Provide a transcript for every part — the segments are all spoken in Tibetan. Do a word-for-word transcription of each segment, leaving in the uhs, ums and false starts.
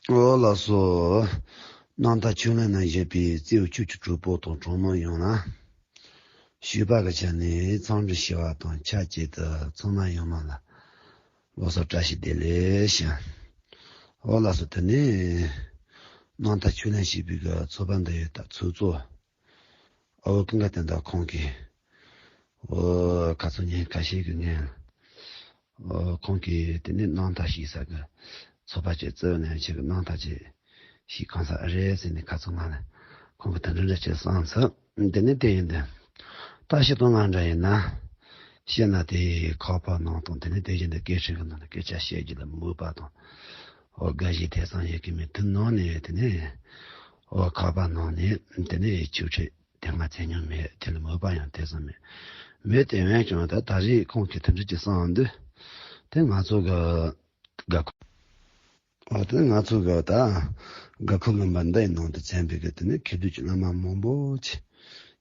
འོ་ལགས་སོ། རྣམ་ཐར་ཆོས་གླིང་ན་བཞུགས་པའི་བརྩེ་བའི་ཆོས་ཀྱི་གྲོགས་པོ་དང་གྲོགས་མོ་ཡོངས་ལ། ཞུས་པ་གི་ཆ་ནས་འཚམས་འདྲི་ཞུ་བ་དང་ཆབས་ཅིག་ཏུ་ཚང་མ་ཡོངས་མ་ལ་ལོ་གསར་བཀྲ་ཤིས་བདེ་ལེགས་ཞུ། འོ་ལགས་སོ། དེ་ནས་རྣམ་ཐར་ཆོས་གླིང་ཞེས་པའི་གི་ཚོགས་པ་འདི་ཡོད་ད་ཚོགས་གཙོ། ཨོ་ཀུན་དགའ་བསྟན་དར་ཁོང་གིས། ཨོ་ཁ་སང་ཉིན་ཁ་ཤས་ཀྱི་སྔོན། ཨོ་ཁོང་གིས་དེ་ནས་རྣམ་ཐར་ཞུས་ས་གི་ཚོགས་པ་ཅིག་བཙུགས་ནས་ཁྱེད་ཀྱི་རྣམ་ཐར་ཅིག་ཞུས་གང་ས་ཨ་རེད་ཟེར་ནས་ཁ་སང་ང་ལ་ཁོང་གིས་དེ་འདྲ་འདྲ་ཅིག་གསུངས་ཚར། དེ་ནས་དེ་ཡིན་དུས། ད་སྤྱིར་བཏང་ང་འདྲ་ཡིན་ན། བཤད་ན་དེ་ཁ་པར་ནང་དང་དེ་ནས་དེ་བཞིན་དུ་སྐད་འཕྲིན་གྱི་ནང་ལ་སྐད་ཆ་བཤད་རྒྱུ་ལ་མོས་པ་དང་། ཨོ་དགའ་བཞིན་དེང་སང་ཡོད་ཀྱི་མི་དེ་ནང་ནས་དེ་ནས། ཨོ་ཁ་པར་ནང་ནས་དེ་ནས་ཆོས་ཁྲིད། དེ་སྔ་འཚོལ་མྱོང་མེད། དེ་ལ་མོས་པ་ཡང་དེ་ཙམ་མེད། མེད་དེ་འོན་ཀྱང་ད་ད་རེས་ཁོང་གིས་དེ་འདྲ་ཅིག་གསུངས་འདུག་དེ་ང་ཚོ་གི་དགའ་ཁོ། ཨོ་དེ་ང་ཚོ་གི་ད་དགའ་ཁོ་ལུང་པ་འདི་ཡི་ནང་དུ་ཚན་པའི་གི་དེ་ནི་མཁས་གྲུབ་ཀྱི་བླ་མ་མང་པོ་ཅིག་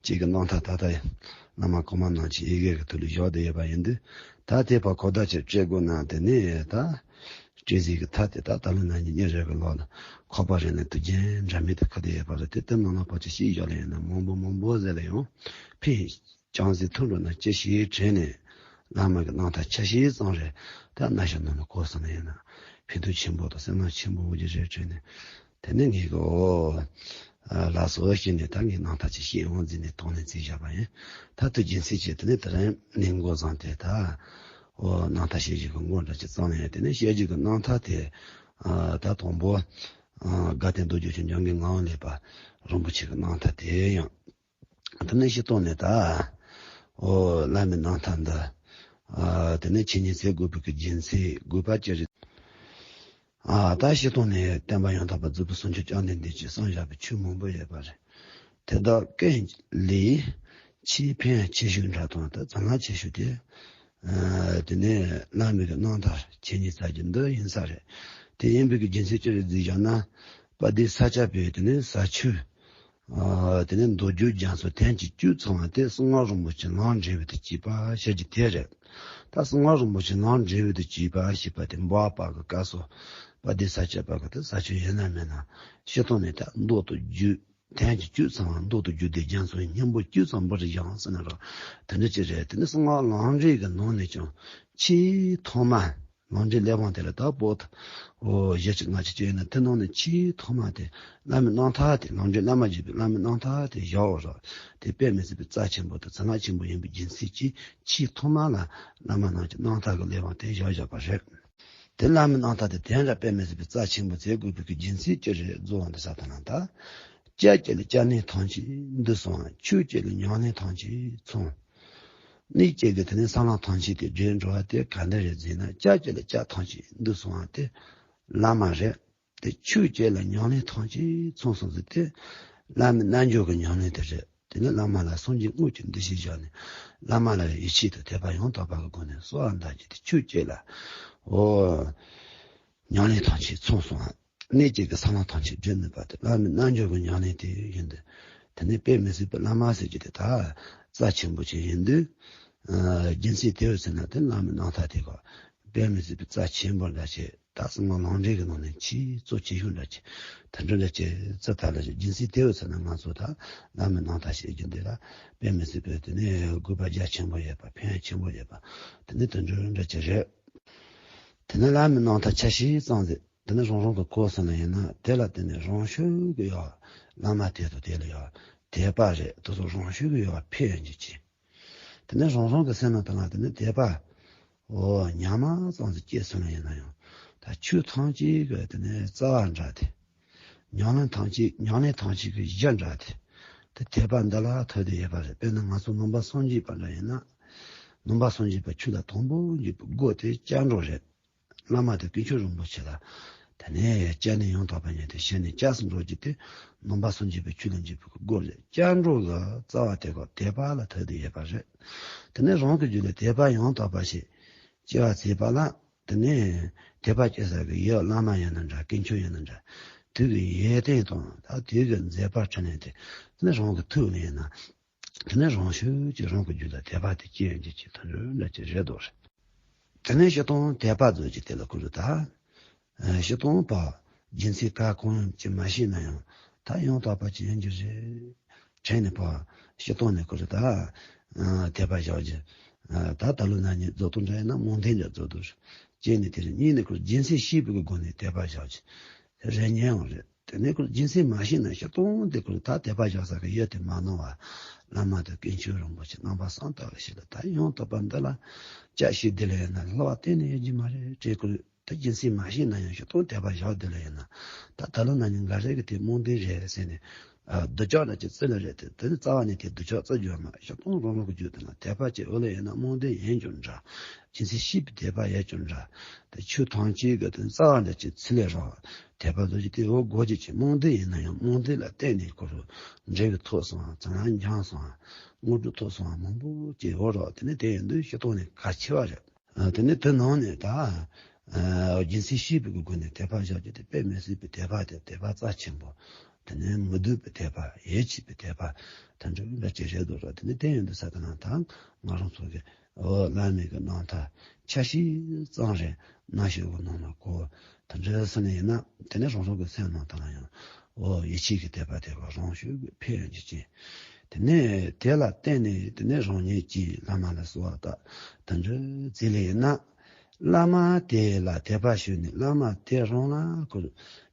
ཅིག་གི་རྣམ་ཐར་ད་ལྟ་ཡང་བླ་མ་གོང་མ་རྣམས་ཀྱི་ཡི་གེ་གི་ཐོག་ལ་བཞག་བསྡད་ཡོད་པ་ཡིན་དུས། ད་དེ་བར་གོ་བརྡ་ཅིག་སྤྲད་དགོས་ན་དེ་ནི་ད། སྤྲད་ཟིག་གི་ཐ་དེ་དག་ད་ལོ་ན་ཉིན་གཉིས་རེ་གི་ལོ་ལ་ཁོག་པ་རེ་ནས་དུས་རྒྱུན་འདྲ་མིན་དུ་ཁ་དེ་ཡོད་པ་རེད། དེ་ལྟར་ནང་ལ་ཕོ་ཆ་ཤིག་བཞག་ལ་ཡིན་ན་མང་པོ་མང་པོ་ཟེར་ལ་ཡང་ཕན་ཅང་ཟིག་ཐུག་འགྲོ་ན་ཅི་ཞིག་དྲན་ནས་བླ་མ་གི་རྣམ་ཐར་ཆ་ཤས་ཙམ་རེ་ད་ན་ཤ་ནང་ལ་གོ་སོང་ན་ཡིན་ན་ཕན་ཐོགས་ཆེན་པོ་དང་བསོད་ནམས་ཆེན་པོ་འོ་ཅི་རེད་དྲན་ནས། དེ་ནས་ངས་གི་ཨོ། ལགས་སོ་ཞེས་ནས་ད་ངས་རྣམ་ཐར་ཅིག་བཤད་འོང་ཟེར་ནས་དང་ལེན་བྱས་བཞག་པ་ཡིན། ད་དུས་རྒྱུན་ཚིག་ཅིག་དེ་ནས་དེ་རིང་ནས་འགོ་བཟུང་སྟེ་ད། ཨོ་རྣམ་ཐར་བཤད་རྒྱུ་གི་འགོ་འདྲ་ཅིག་བརྩམས་ནས་དེ་ནས་བཤད་རྒྱུ་གི་རྣམ་ཐར་དེ། ད་དང་པོ། དགའ་ལྡན་རྡོ་རྗེ་འཆང་འཇམ་མགོན་ངག་དབང་ལེགས་པ་རིན་པོ་ཆེ་གི་རྣམ་ཐར་དེ་ཡང་། དེ་ནས་སྤྱིར་བཏང་ནས་ད། ཨོ་བླ་མའི་རྣམ་ཐར་འདི། དེ་ནས་འཆད་ཉན་མཛད་དགོས་པའི་གི་རྒྱུ་མཚན་དགོས་པ་ཅི་རེད། ཨ་ད་སྤྱིར་བཏང་ནས་བསྟན་པ་ཡང་དག་པ་རྫོགས་པའི་སངས་རྒྱས་བཅོམ་ལྡན་འདས་ཀྱིས་གསུངས་བཞག་པའི་ཆོས་མང་པོ་ཡོད་པ་རེད། དེ་དག་ཀུན་ལས་ཆེས་ཕན་ཆེ་ཤོས་འདྲ་དང་དེ་གཙང་ལ་ཆེ་ཤོས་དེ། དེ་ནས་བླ་མའི་གི་རྣམ་ཐར་འཆད་ཉན་བྱ་རྒྱུ་འདི་ཡིན་ས་རེད། དེ་ཡིན་པའི་གི་རྒྱུ་མཚན་ཅི་རེད་ཟེར་བཞག་ན། དཔལ་ལྡན་ས་སྐྱ་པའི་དེ་ནས་ས་ཆུ། དེ་ནས་མདོ་རྒྱུད་རྒྱ་མཚོ་ཐེངས་གཅིག་བཅུ་ཚང་བ་དེ་གསང་སྔགས་རིན་པོ་ཆེ་ལམ་འབྲས་བུ་དང་བཅས་པ་ཞེས་ཀྱི་དེ་རེད། ད་གསང་སྔགས་རིན་པོ་ཆེ་ལམ་འབྲས་བུ་དང་བཅས་པ་ཞེས་པ་དེ་འབོག་པ་གི་སྐབས་སུ་དཔལ་ལྡན་ས་སྐྱ་པ་གི་དེ་ས་ཆུ་ཡིན་ན་མིན་ན་སྤྱིར་བཏང་ནས་ད་མདོ་དང་རྒྱུད་ཐེངས་གཅིག་བཅུ་ཚང་བ་མདོ་དང་རྒྱུད་སྡེ་རྒྱ་མཚོའི་སྙིང་པོ་བཅུ་ཙམ་འབུར་བཞེངས་ཟེར་ན་ར་དེ་འདྲ་ཅིག་རེད། དེ་ནི་གསང་སྔགས་ལམ་འབྲས་ཀྱི་ནང་ནས་ཀྱང་ཆེས་ཐོག་མ། ལམ་འབྲས་གླེགས་བམ་དེ་ལ་ད་པོ་ཏ། ཨོ་བཞི་གཅིག་ལྔ་གཅིག་བཅས་ཡིན་ན་དེ་ནང་ནས་ཆེས་ཐོག་མ་དེ་བླ་མའི་རྣམ་ཐར་དེ་ལམ་འབྲས་བླ་མ་བརྒྱུད་པའི་བླ་མའི་རྣམ་ཐར་དེ་བཞག་འོ་ར། དེ་དཔེ་མི་སྲིད་པའི་རྩ་ཆེན་པོ་དང་གཙང་ལ་ཆེན་པོ་ཡིན་པའི་རྒྱུ་མཚན་གྱིས་ཆེས་ཐོག་མ་ལ་བླ་མ་རྣམས་ཀྱི་རྣམ་ཐར་གྱི་གླེགས་བམ་དེ་བཞག་བཞག་པ་རེད། དེ་བླ་མའི་རྣམ་ཐར་དེ་དེ་འདྲ་དཔེ་མི་སྲིད་པའི་རྩ་ཆེན་པོ་མཛད་དགོས་པའི་གི་རྒྱུ་མཚན་ཅི་རེད་གཙོ་བོ་འདི་ས་ཐ་ན་ད། སྐྱབས་གཅིག་ལ་སྐྱབས་གནས་ཐམས་ཅད་འདུས་སོང་བ། ཆོས་གཅིག་ལ་ཉམས་ལེན་ཐམས་ཅད་ཚང་། གནས་གཅིག་གི་དེ་ནས་སྲང་ལམ་ཐམས་ཅད་དེ་བགྲོད་འགྲོ་བ་དེ་ག་འདྲ་རེད་ཟེར་ན། སྐྱབས་གཅིག་ལ་སྐྱབས་ཐམས་ཅད་འདུས་སོང་བ་དེ་བླ་མ་རེད། དེ་ཆོས་གཅིག་ལ་ཉམས་ལེན་ཐམས་ཅད་ཚང་སོང་ཟེར་དེ་བླ་མའི་རྣལ་འབྱོར་གྱི་ཉམས་ལེན་དེ་རེད། དེ་ནས་བླ་མ་ལ་སངས་རྒྱས་དངོས་ཀྱི་འདུ་ཤེས་བཞག་ནས་བླ་མ་ལ་ཡིད་ཆེས་དང་དད་པ་ཡང་དག་པ་གི་སྒོ་ནས་གསོལ་བ་འདེབས་ཀྱི་དེ་ཆོས་གཅིག་ལ་ཨོ་ཉམས་ལེན་ཐམས་ཅད་ཚང་སོང་བ། གནས་གཅིག་གི་སྲང་ལམ་ཐམས་ཅད་བགྲོད་ནུས་པ་དེ་བླ་མའི་རྣལ་འབྱོར་གྱི་ཉམས་ལེན་དེ་ཡིན་དུས། དེ་ནས་དཔེ་མི་སྲིད་པའི་བླ་མ་ཟེར་རྒྱུ་དེ་ད་རྩ་ཆེན་པོ་ཅིག་ཡིན་དུས། རྒྱུ་མཚན་དེ་ཡོད་ཟེར་ན་དེ་བླ་མའི་རྣམ་ཐར་དེ་ག་དཔེ་མི་སྲིད་པའི་རྩ་ཆེན་པོ་འདྲ་ཅིག་ད་གསང་སྔགས་ལམ་འབྲས་ཀྱི་ནང་ནས་ཆེས་གཙོ་ཆེ་ཤོས་འདྲ་ཅིག་དེ་འདྲ་འདྲ་ཅིག་རྩ་ཐ་ལ་ཅིག་རྒྱུ་མཚན་དེ་ཡོད་ཟེར་ན་ང་ཚོ་ད་བླ་མའི་རྣམ་ཐར་ཞེས་རྒྱུ་འདི་ལ་དཔེ་མི་སྲིད་པའི་དེ་ནས་དགོས་པ་རྒྱ་ཆེན་པོ་ཡོད་པ་ཕན་ཡོན་ཆེན་པོ་ཡོད་པ་དེ་ནས་དེ་འདྲ་འདྲ་ཅིག་རེད། དེ་ནས་བླ་མའི་རྣམ་ཐར་ཆ་ཤས་ཙམ་ཟེར། དེ་ནས་རང་རང་གི་གོ་ས་ལ་ཡིན་ན་དེ་ལ་དེ་ནས་རང་ཤུགས་ཀྱིས་ཡོད་བླ་མ་དེ་དང་དེ་ལ་ཡོད་དད་པ་རེད། དེ་ཚོ་རང་ཤུགས་ཀྱིས་ཡོད་ཕན་ཡོན་གྱི་ཆེད། དེ་ནས་རང་རང་གི་སེམས་ནང་དུ་ལ་དེ་ནས་དད་པ། ཨོ་ཉམས་མ་ཙམ་ཟིག་སྐྱེས་སོང་ན་ཡིན་ན་ཡང་ད་ཆོས་ཐམས་ཅད་ཀྱི་དེ་ནས་རྩ་བ་འདྲ་དེ། ཉམས་ལེན་ཐམས་ཅད་ཉམས་ལེན་ཐམས་ཅད་ཀྱི་གཞི་འདྲ་དེ། དེ་དད་པ་འདི་ལ་ཐུག་བསྡད་ཡོད་པ་རེད། དཔེར་ན་ང་ཚོ་ནང་པ་སངས་རྒྱས་པ་འདྲ་ཡིན་ན། ནང་པ་སངས་རྒྱས་པ་ཆོས་ལ་དང་པོ་འཇུག་པའི་སྒོ་དེ་སྐྱབས་འགྲོ་རེད། བླ་མ་དང་དཀོན་མཆོག་རིན་པོ་ཆེ་ལ། དེ་ནས་སྐྱབས་གནས་ཡང་དག་པ་ཉིད་དུ་ཞུས་ནས་སྐྱབས་སུ་འགྲོ་རྒྱུ་དེ་ནང་པ་སངས་རྒྱས་པའི་ཆོས་ལ་འཇུག་པའི་སྒོ་རེད། སྐྱབས་འགྲོ་གི་རྩ་བ་དེ་ག་དད་པ་ལ་ཐུག་བསྡད་ཡོད་པ་རེད། དེ་ནས་རང་གི་རྒྱུད་ལ་དད་པ་ཡང་དག་པ་ཞིག་སྐྱེ་བ་བྱས་པ་ལ། དེ་ནས་དད་པ་སྐྱེ་ས་གི་ཡུལ་བླ་མ་ཡིན་ན་འདྲ་དཀོན་མཆོག་ཡིན་ན་འདྲ། དུས་ཀྱི་ཡོན་ཏན་དང་ད་དུས་ཀྱི་མཛད་པ་འཕྲིན་ལས་དེ་དེ་ནས་རང་གི་ཐུགས་ལ་ཡིན་ན། དེ་ནས་རང་ཤུགས་ཀྱིས་རང་གི་རྒྱུད་ལ་དད་པ་དེ་སྐྱེ་ཡོང་རྒྱུ་ཅིག་ཐོན་འགྲོ་འདྲ་ཅིག་རེད་འདུག་རེད། དེ་ནས་སྤྱིར་བཏང་དད་པ་མཛོད་ཀྱི་དེ་ལ་ཁུ་རུ་ད། སྤྱིར་བཏང་པ། རྒྱུ་མཚན་ག་གང་ཡིན་ཅིག་མ་ཤེས་ན་ཡང་ད་ཡང་དག་པ་ཅིག་ཡིན་རྒྱུ་རེད། དྲན་ནས་ཕར་སྤྱིར་བཏང་ནས་ཁོ་རེ་ད་དད་པ་བཞག་རྒྱུ། ད་ད་ལོ་ན་ནི་རྫོགས་དོན་འདྲ་ཡིན་ན་རྨོངས་དད་འདྲ་རྫོགས་དོན་རེད། གཅིག་ནས་དེ་རེད། གཉིས་ནས་ཁོ་རེ་རྒྱུ་མཚན་ཤེས་པའི་སྒོ་ནས་དད་པ་བཞག་རྒྱུ་རེད། ཉན་ཡང་རེད། དེ་ནས་ཁོ་རྒྱུ་མཚན་མ་ཤེས་ན་སྤྱིར་བཏང་དེ་ཁོ་ད་དད་པ་བཞག་ས་གི་ཡུལ་དེ་མ་སྣང་བ། བླ་མ་དང་དཀོན་མཆོག་རིན་པོ་ཆེ་རྣམ་པ་གསུམ་ལྟ་བུ་ཞིག་ལ་ད་ཡང་དག་པ་འདི་ལ་སྐྱབས་ཞུ་བདེ་ལེགས་ཡིན་ན་བསླུ་བ་གཏན་ནས་ཡོད་རྒྱུ་མ་རེད་དྲན་ཁོ། ད་རྒྱུ་མཚན་མ་ཤེས་ན་ཡང་སྤྱིར་བཏང་དད་པ་བཞག་བདེ་ལེགས་ཡིན་ན། ད་ད་ལོ་ན་ནི་འགའ་རེ་གི་དེ་རྨོངས་དད་རེད་ཟེར་ནས། སྡུག་ཅག་འདྲ་ཅིག་བརྩི་ལེ་རེད་དེ། དེ་ནི་རྩ་བ་ནས་དེ་སྡུག་ཅག་བརྩི་རྒྱུ་ཡོད་མ་རེད། སྤྱིར་བཏང་རང་རང་གི་རྒྱུད་དེ་ན་དད་པ་ཅིག་ཡོད་ལེ་ཡིན་ན་རྨོངས་དད་ཡིན་རྒྱུ་འདྲ། རྒྱུ་མཚན་ཤེས་པའི་དད་པ་ཡོད་རྒྱུ་འདྲ། དེ་ཆོས་ཐམས་ཅད་ཀྱི་དེ་རྩ་བ་འདྲ་ཅིག་ཚུལ་ལས་རང་དད་པ་འདུ་བྱེད་དེ་འོ་སྒོ་ཅིག་ཅིག་རྨོངས་དད་ཡིན་ན་ཡང་རྨོངས་དད་ལ་བརྟེན་ནས་ཁོ་རུ་འབྲས་བུ་ཐོབ་སོང་བ་ཙམ་ཡང་འགྱངས་སོང་བ་དངོས་གྲུབ་ཐོབ་སོང་བ་མང་པོ་ཅིག་འོ་རོགས་དེ་ནི་དེ་ཡིན་དུས་སྤྱིར་བཏང་ནས་གལ་ཆེ་བ་རེད། དེ་ནས་དེ་ནང་ནས་ད། རྒྱུ་མཚན་ཤེས་པའི་སྒོ་ནས་དད་པ་བཞག་རྒྱུ་དེ་དཔེ་མི་སྲིད་པའི་དད་པ་དེ་དད་པ་རྩ་ཆེན་པོ། དེ་ནས་མི་སྡུག་པའི་དད་པ་ཡིད་ཆེས་པའི་དད་པ་དེ་འདྲ་འདྲ་ཅིག་རེད་འདུག་ར། དེ་ནས་དེ་ཡིན་དུས་ས་དེ་ན་ད་ང་རང་ཚོ་གི་འོ་བླ་མའི་གི་རྣམ་ཐར་ཆ་ཤས་ཙམ་རེ་རྣམ་ཤེས་གི་ནང་ལ་གོ། དེ་འདྲ་ཟེར་ནས་ཡིན་ན་དེ་ནས་རང་རང་གི་སེམས་ནང་དང་ཡང་འོ་ཡིད་ཆེས་ཀྱི་དད་པ་དེ་ག་རང་ཤུགས་ཀྱིས་འཕེལ་ཡོང་རྒྱུ་ཅན། དེ་ནས་དེ་ལ་བརྟེན་ནས་དེ་ནས་རང་ཉིད་ཀྱིས་བླ་མ་ལ་གསོལ་བ་བཏབ། དེ་འདྲ་ཟེར་ལེ་ཡིན་ན། བླ་མ་དེ་ལ་དད་པ་ཞུས་ནས་བླ་མ་དེ་རང་ལ་ཁོ་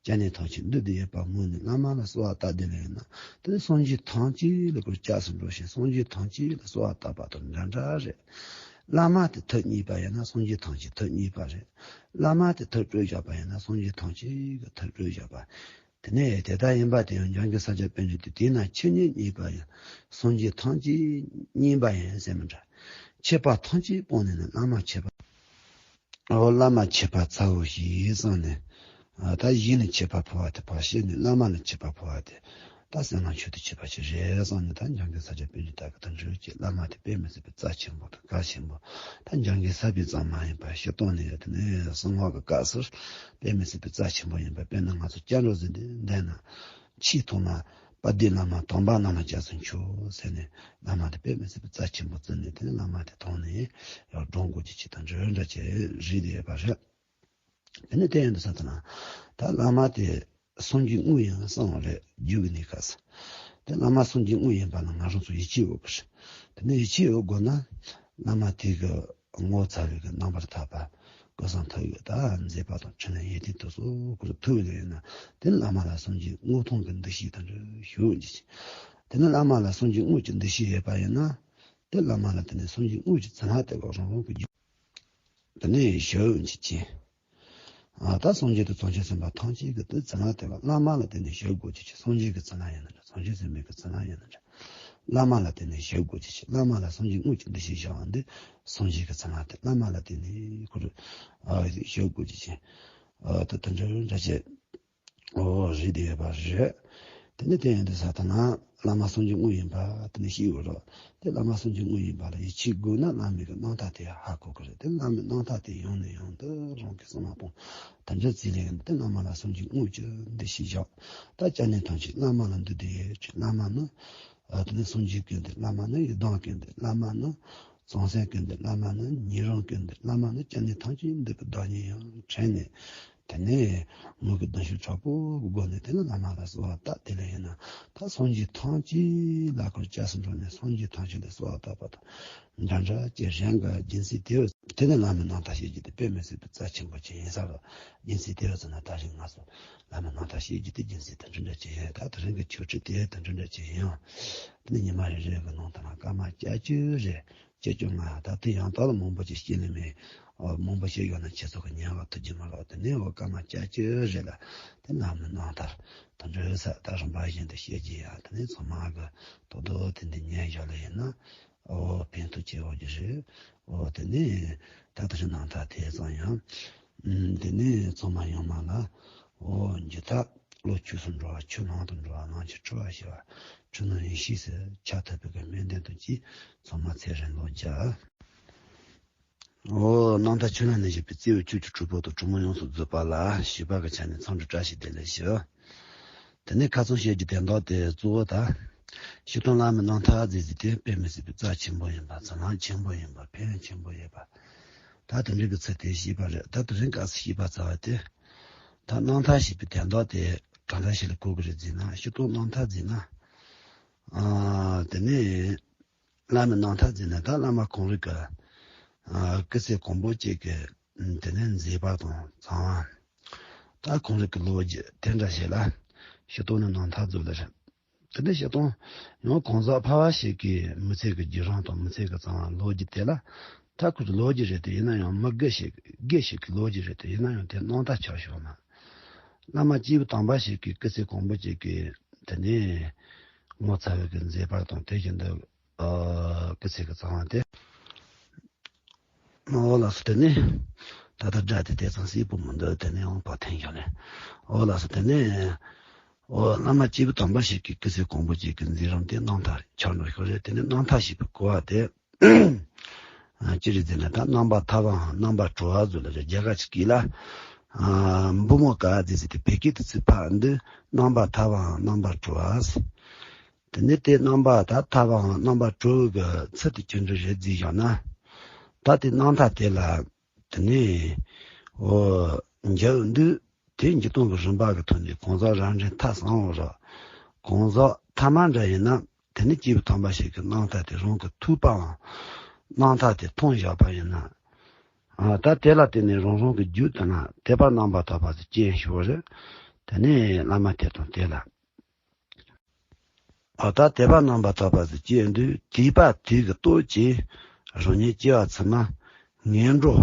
སྐྱབས་གནས་ཐམས་ཅད་འདུས་ཏེ་ཡོད་པར་མོས་ནས་བླ་མ་ལ་གསོལ་བ་བཏབ་བསྡད་ལེ་ཡིན་ན། དེ་ནས་སངས་རྒྱས་ཐམས་ཅད་ལ་ཁོ་སྐྱབས་སུ་འགྲོ་ཞིང་སངས་རྒྱས་ཐམས་ཅད་ལ་གསོལ་བ་བཏབ་པ་དང་འདྲ་འདྲ་རེད། བླ་མ་དེ་ཐུགས་མཉེས་པ་ཡིན་ན་སངས་རྒྱས་ཐམས་ཅད་ཐུགས་མཉེས་པ་རེད། བླ་མ་དེ་ཐུགས་སྤྲོ་བཞག་པ་ཡིན་ན་སངས་རྒྱས་ཐམས་ཅད་ཀྱི་ཐུགས་སྤྲོ་བཞག་པ། དེ་ནས་དེ་ལྟར་ཡིན་པ་དེ་ཡང་འཇམ་མགོན་ས་སྐྱ་པཎ་ཆེན་དེ་དེས་ན་ཆོས་ཉིད་མཉེས་པ་ཡིན། སངས་རྒྱས་ཐམས་ཅད་མཉེས་པ་ཡིན་ཟེར་མི་འདྲ། མཆེད་པ་ཐམས་ཅད་སྤངས་ནས་ནི་བླ་མ་མཆེད་པ། འོ་བླ་མ་མཆེད་པ་ཚ་བོ་ཞིག་བསམ་ནས། ད་གཞི་ནས་མཆེད་པ་ཕོ་བ་དེ་ཕར་བཤད་ནས་བླ་མ་ལ་མཆེད་པ་ཕོ་བ་དེ། ད་སེམས་ནང་མཆོག་ཏུ་གྱུར་པ་ཞིག་རེད་བསམ་ནས་ད་འཇམ་མགོན་ས་སྐྱ་པཎ་ཆེན་ད་གི་དང་འབྲེལ་གྱི་བླ་མ་དེ་དཔེ་མི་སྲིད་པའི་རྩ་ཆེན་པོ་དང་གལ་ཆེན་པོ། ད་འཇམ་མགོན་ས་པཎ་ཙམ་མ་ཡིན་པར་སྤྱིར་བཏང་ནས་ཡོད་དེ་ནས་གསང་སྔགས་ཀྱི་སྐབས་སུ་དཔེ་མི་སྲིད་པའི་རྩ་ཆེན་པོ་ཡིན་པ། དཔེར་ན་ང་ཚོ་སྐྱབས་འགྲོ་ཟེར་འདི་འདས་ན་ཆེས་ཐོག་མ་དཔལ་ལྡན་བླ་མ་དམ་པ་རྣམས་ལ་སྐྱབས་སུ་མཆིའོ་ཟེར་ནས་བླ་མ་དེ་དཔེ་མི་སྲིད་པའི་རྩ་ཆེན་པོ་བརྩི་ནས་དེ་ནས་བླ་མ་དེ་མཐོང་ནས་ཡར་འགྲོ་དགོས་ཀྱི་ཆེད་དུ་འབྲེལ་འདྲ་བྱེད་རིགས་དེ་ཡོད་པ་རེད། དེ་ནས་དེ་ཡིན་དུས་ས་དེ་ན་ད་བླ་མ་དེ་སངས་རྒྱས་དངོས་ཡིན་བསམ་བ་རེད། རྒྱུད་ཀྱི་གནས་སྐབས་སུ། དེ་བླ་མ་སངས་རྒྱས་དངོས་ཡིན་པ་ལ་ང་རང་ཚོ་ཡིད་ཆེས་ཡོད་དགོས་རེད། དེ་ནས་ཡིད་ཆེས་ཡོད་དགོས་ན་བླ་མ་དེ་གི་ངོ་མཚར་བའི་གི་རྣམ་པར་ཐར་པ་ཀུན་བཟང་ཐུགས་ཀྱི་ད་མཛད་པ་དང་འཕྲིན་ལས་ཡོན་ཏན་དེ་ཚོ་ཁོ་རང་ཐུགས་ལ་ཡོད་ན། དེ་ནས་བླ་མ་ལ་སངས་རྒྱས་དངོས་མཐོང་གི་འདུ་ཤེས་དང་འདྲ་ཞུ་འཇིག་དེ་ནས་བླ་མ་ལ་སངས་རྒྱས་དངོས་ཀྱི་འདུ་ཤེས་ཡོད་པ་ཡིན་ན། དེ་བླ་མ་ལ་དེ་ནས་སངས་རྒྱས་དངོས་ཀྱི་མཚན་ལ་བལྟས་པ་རང་རང་གི་རྒྱུད། དེ་ནས་ཞབས་འཇིག་ཅིང་། ཨ་ད་སངས་རྒྱས་དང་བྱང་ཆུབ་སེམས་དཔའ་ཐམས་ཅད་ཀྱི་དེ་མཚན་ལ་བལྟས་པ་བླ་མ་ལ་དེ་ནས་ཞབས་དགོས་ཀྱི་ཆེད། སངས་རྒྱས་ཀྱི་མཚན་ལ་ཡིན་ན་འདྲ། བྱང་ཆུབ་སེམས་དཔའི་གི་མཚན་ལ་ཡིན་ན་འདྲ། བླ་མ་ལ་དེ་ནས་ཞབས་དགོས་ཀྱི་ཆེད། བླ་མ་ལ་སངས་རྒྱས་དངོས་ཀྱི་འདུ་ཤེས་བཞག་པ་འདི་སངས་རྒྱས་ཀྱི་མཚན་ལ་བལྟས། བླ་མ་ལ་དེ་ནས་ཁོ་རང་ཨ་ཞབས་དགོས་ཀྱི་ཆེད། ཨ་ད་དེ་འདྲ་འདྲ་བྱེད། འོ་རེད་དེ་ཡོད་པ་རེད། དེ་ནས་དེ་ཡིན་དུས་ས་དེ་ན་བླ་མ་སངས་རྒྱས་དངོས་ཡིན་པ་དེ་ནས་ཤེས་དགོས་རེད། དེ་བླ་མ་སངས་རྒྱས་དངོས་ཡིན་པ་ལ་ཡིད་ཆེས་དགོས་ན་བླ་མའི་གི་རྣམ་ཐར་དེ་ཧ་གོ་གི་རེད། དེ་བླ་མའི་རྣམ་ཐར་དེ་ཡང་ནས་ཡང་དུ་རང་གི་སེམས་ལ་སྤོང་། དེ་འདྲ་བྱས་ལེ་ཡིན་དེ་བླ་མ་ལ་སངས་རྒྱས་དངོས་ཀྱི་འདུ་ཤེས་བཞག་ད་སྐྱབས་གནས་ཐམས་ཅད་བླ་མ་ལ་འདུས་ཏེ་ཡོད་ཅིང་། བླ་མ་ནི་ཨ་དེ་ནས་སངས་རྒྱས་ཀུན་ཏུ། བླ་མ་ནི་ཡི་དམ་ཀུན་ཏུ། བླ་མ་ནི་གཙང་སེལ་ཀུན་ཏུ། བླ་མ་ནི་ཉན་རང་ཀུན་ཏུ། བླ་མ་ནི་སྐྱབས་གནས་ཐམས་ཅད་འདུས་པའི་བདག་ཉིད་ཡང་། དྲན་ནས། དེ་ནས་མོས་གུས་གདུང་ཤུགས་དྲག་པོའི་སྒོ་ནས་དེ་ནས་བླ་མ་ལ་གསོལ་བ་བཏབ་དེ་ལས་ཡིན་ན། ད་སངས་རྒྱས་ཐམས་ཅད་ལ་ཁོ་སྐྱབས་སུ་འགྲོ་ནས་སངས་རྒྱས་ཐམས་ཅད་ལ་གསོལ་བ་བཏབ་པ་དང་འདྲ་འདྲ་ཅིག་རེད་འགའ། རྒྱུ་མཚན་དེ་བས་དེ་ནས་བླ་མའི་རྣམ་ཐར་ཤེས་རྒྱུ་དེ་དཔེ་མི་སྲིད་པའི་རྩ་ཆེན་པོ་ཅིག་ཡིན་ས་རེད། རྒྱུ་མཚན་དེ་བས་ཟེར་ན་ད་རེས་ང་ཚོ་བླ་མའི་རྣམ་ཐར་ཤེས་རྒྱུ་དེ་རྒྱུ་མཚན་དེ་འདྲ་འདྲ་ཅིག་ཡིན། ད་དེ་རིང་གི་ཆོས་ཁྲིད་དེ་དེ་འདྲ་འདྲ་ཅིག་ཡིན། དེ་ནས་ཉི་མ་རེ་རེ་གི་ནང་དུ་ན་སྐར་མ་བརྒྱད་ཅུ་རེ། བརྒྱད་ཅུ་ལྔ། ད་ལྟའི་ཡང་དག་ལ་མང་པོ་ཅིག་བཤད་ལེ་མེད། ཨོ་མང་པོ་བཤད་ཡོད་ན་ཁྱེད་ཚོ་གི་ཉན་པ་ཐུབ་ཀྱི་མ་རེད། དེ་ནས་འོ་སྐར་མ་བརྒྱད་ཅུ་རེ་ལ་དེ་བླ་མའི་རྣམ་ཐར་དང་འབྲེལ་ས་ད་རིམ་པ་བཞིན་དུ་བཤད་ཀྱི་ཡ། དེ་ནས་ཚང་མ་གི་དོ་དོ་དེ་འདི་ཉན་བཞག་ལེ་ཡིན་ན་ཨོ་ཕན་ཐོགས་ཆེ་བོ་ཅིག་རེད། ཨོ་དེ་ནས་ད་ལྟ་རིང་རྣམ་ཐར་དེ་ཙམ་ཡང་། ཨུམ། དེ་ནས་ཚང་མ་ཡོང་མ་ལ། འོ་འཇིག་ཐག་བློ་ཆོས་སུ་འགྲོ་བ། ཆོས་ལམ་དུ་འགྲོ་བ། ལམ་གྱི་གྲོལ་བ་ཞི་བ། འཁྲུལ་སྣང་ཡེ་ཤེས་སུ་ཆགས་ཐུབ་པའི་གི་སྨོན་འདུན་དང་བཅས་ཚང་མ་ཚེ་རིང་ལོ་བརྒྱ། འོ་རྣམ་ཐར་ཆོས་ལ་གནས་བཞུགས་པའི་བརྩེ་བའི་ཆོས་ཀྱི་གྲོགས་པོ་དང་གྲོགས་མོ་ཡོངས་སུ་རྫོགས་པ་ལ་བྱིས་པ་གི་ཆ་ནས་འཚམས་འདྲི་བཀྲ་ཤིས་བདེ་ལེགས་ཞུ། དེ་ནས་ཁ་རྩང་བཤད་རྒྱུ་དོན་དག་དེ་གཙོ་བོ་ད། སྤྱིར་བཏང་བླ་མའི་རྣམ་ཐར་ཟེར་རྒྱུ་དེ་དཔེ་མི་སྲིད་པའི་རྩ་ཆེན་པོ་ཡིན་པ། མཚན་ལམ་ཆེན་པོ་ཡིན་པ། ཕན་ཡོན་ཆེན་པོ་ཡོད་པ། ད་དེ་འདྲའི་གི་ཚུལ་དེ་ཤེས་པ་རེད། ད་དེ་རིང་སྐབས་སུ་ཤེས་པ་ཚར་བ་དེ། ད་རྣམ་ཐར་ཞེས་པའི་དོན་དག་དེ་གང་འདྲ་ཞིག་ལ་གོ་གི་རེད་ཟེར་ན། སྤྱིར་བཏང་རྣམ་ཐར་ཟེར་ན། ཨ། དེ་ནས་བླ་མའི་རྣམ་ཐར་ཟེར་ན། ད་བླ་མ་གང་རིགས་ཀྱི་ཨ། སྐུ་ཚེ་གང་པོ་ཅིག་གི་དེ་ནས་མཛད་པ་དང་གཙང་བ། ད་གང་རིགས་ཀྱི་ལོ་རྒྱུས་དེ་འདྲ་ཞིག་ལ་སྤྱིར་བཏང་ནས་རྣམ་ཐར་ཟེར་གི་རེད། དེ་ནས་སྤྱིར་བཏང་ཡང་གང་ཟག་ཕལ་བ་ཞིག་གི་མི་ཚེ་གི་བརྒྱུད་རིམ་དང་མི་ཚེ་གི་གཙང་བ་ལོ་རྒྱུས་དེ་ལ། ད་ཁོ་ཚོ་ལོ་རྒྱུས་རེད་དེ། ཡིན་ན་ཡང་མི་སྒེར་ཞིག་སྒེར་ཞིག་གི་ལོ་རྒྱུས་རེད་དེ། ཡིན་ན་ཡང་དེ་རྣམ་ཐར་ཆགས་བཞག་ན། བླ་མ་སྐྱེས་བུ་དམ་པ་ཞིག་གི་སྐུ་ཚེ་གང་པོ་ཅིག་གི་དེ་ནས་ངོ་མཚར་བའི་གི་མཛད་པ་དང་། དེ་བཞིན་དུ་ཨ། སྐུ་ཚེ་གི་གཙང་བ་དེ། འོ་ལགས་སོ། དེ་ནས་ད་ལྟ་སྒྲ་དེ་དེ་ཙམ་གསལ་པོ་མི་འདུག་དེ་ནས་ཡང་ཕར་འཐེན་བཞག་ནས། འོ་ལགས་སོ། དེ་ནས་འོ་བླ་མ་སྐྱེས་བུ་དམ་པ་ཞིག་གི་སྐུ་ཚེ་གང་པོ་ཅིག་གི་མཛད་རིམ་དེ་རྣམ་ཐར་ཆགས་འགྲོ་ཞིག་རེད། དེ་ནས་རྣམ་ཐར་ཞེས་པའི་གོ་བ་དེ་ཨ། ཅི་རེད་ཟེར་ན། ད་རྣམ་པར་ཐར་པའམ་རྣམ་པར་གྲོལ་བ་ཟེར་ལ། རྒྱ་གར་གྱི་སྐད་ལ་ཨ། བུ་མོ་ག་ཟེར་ཟེར་ཏེ་བོད་སྐད་དུ་ཚིག་ཕབ་འདི་རྣམ་པར་ཐར་པའམ་རྣམ་པར་གྲོལ་བ་ཟེར། དེ་ནས་དེ་རྣམ་པར་ད་ཐར་པའམ་རྣམ་པར་གྲོལ་བའི་གི་ཚུལ་དེ་ཅི་འདྲ་རེད་ཟེར་བཞག་ན། ད་དེ་རྣམ་ཐར་དེ་ལ་དེ་ནས་འོ་འཇལ་འདུག་དེ་འཇུག་སྟངས་ཀྱི་རིམ་པ་གི་ཐོག་ནས་གང་ཟག་རབ་འབྲིང་ཐ་གསུམ་པོ་རེད། གང་ཟག་ཐ་མ་འདྲ་ཡིན་ན། དེ་ནས་སྐྱེས་བུ་དམ་པ་ཞིག་གི་རྣམ་ཐར་དེ་རང་གིས་ཐོས་པའམ་རྣམ་ཐར་དེ་མཐོང་བཞག་པ་ཡིན་ན། ཨ། ད་དེ་ལ་བརྟེན་ནས་རང་རང་གི་རྒྱུད་དེ་ན་དད་པ་རྣམ་པར་དག་པ་ཟེར་སྐྱེ་ཞོར་རེད། དེ་ནས་བླ་མ་དེ་དང་དེ་ལ། ཨ། ད་དད་པ་རྣམ་པར་དག་པ་ཟེར་སྐྱེ་འདུག་དད་པ་དེ་གི་སྟོབས་ཀྱིས་རང་ཉིད་སྐྱེ་བ་ཕྱི་མ་ངན་འགྲོ་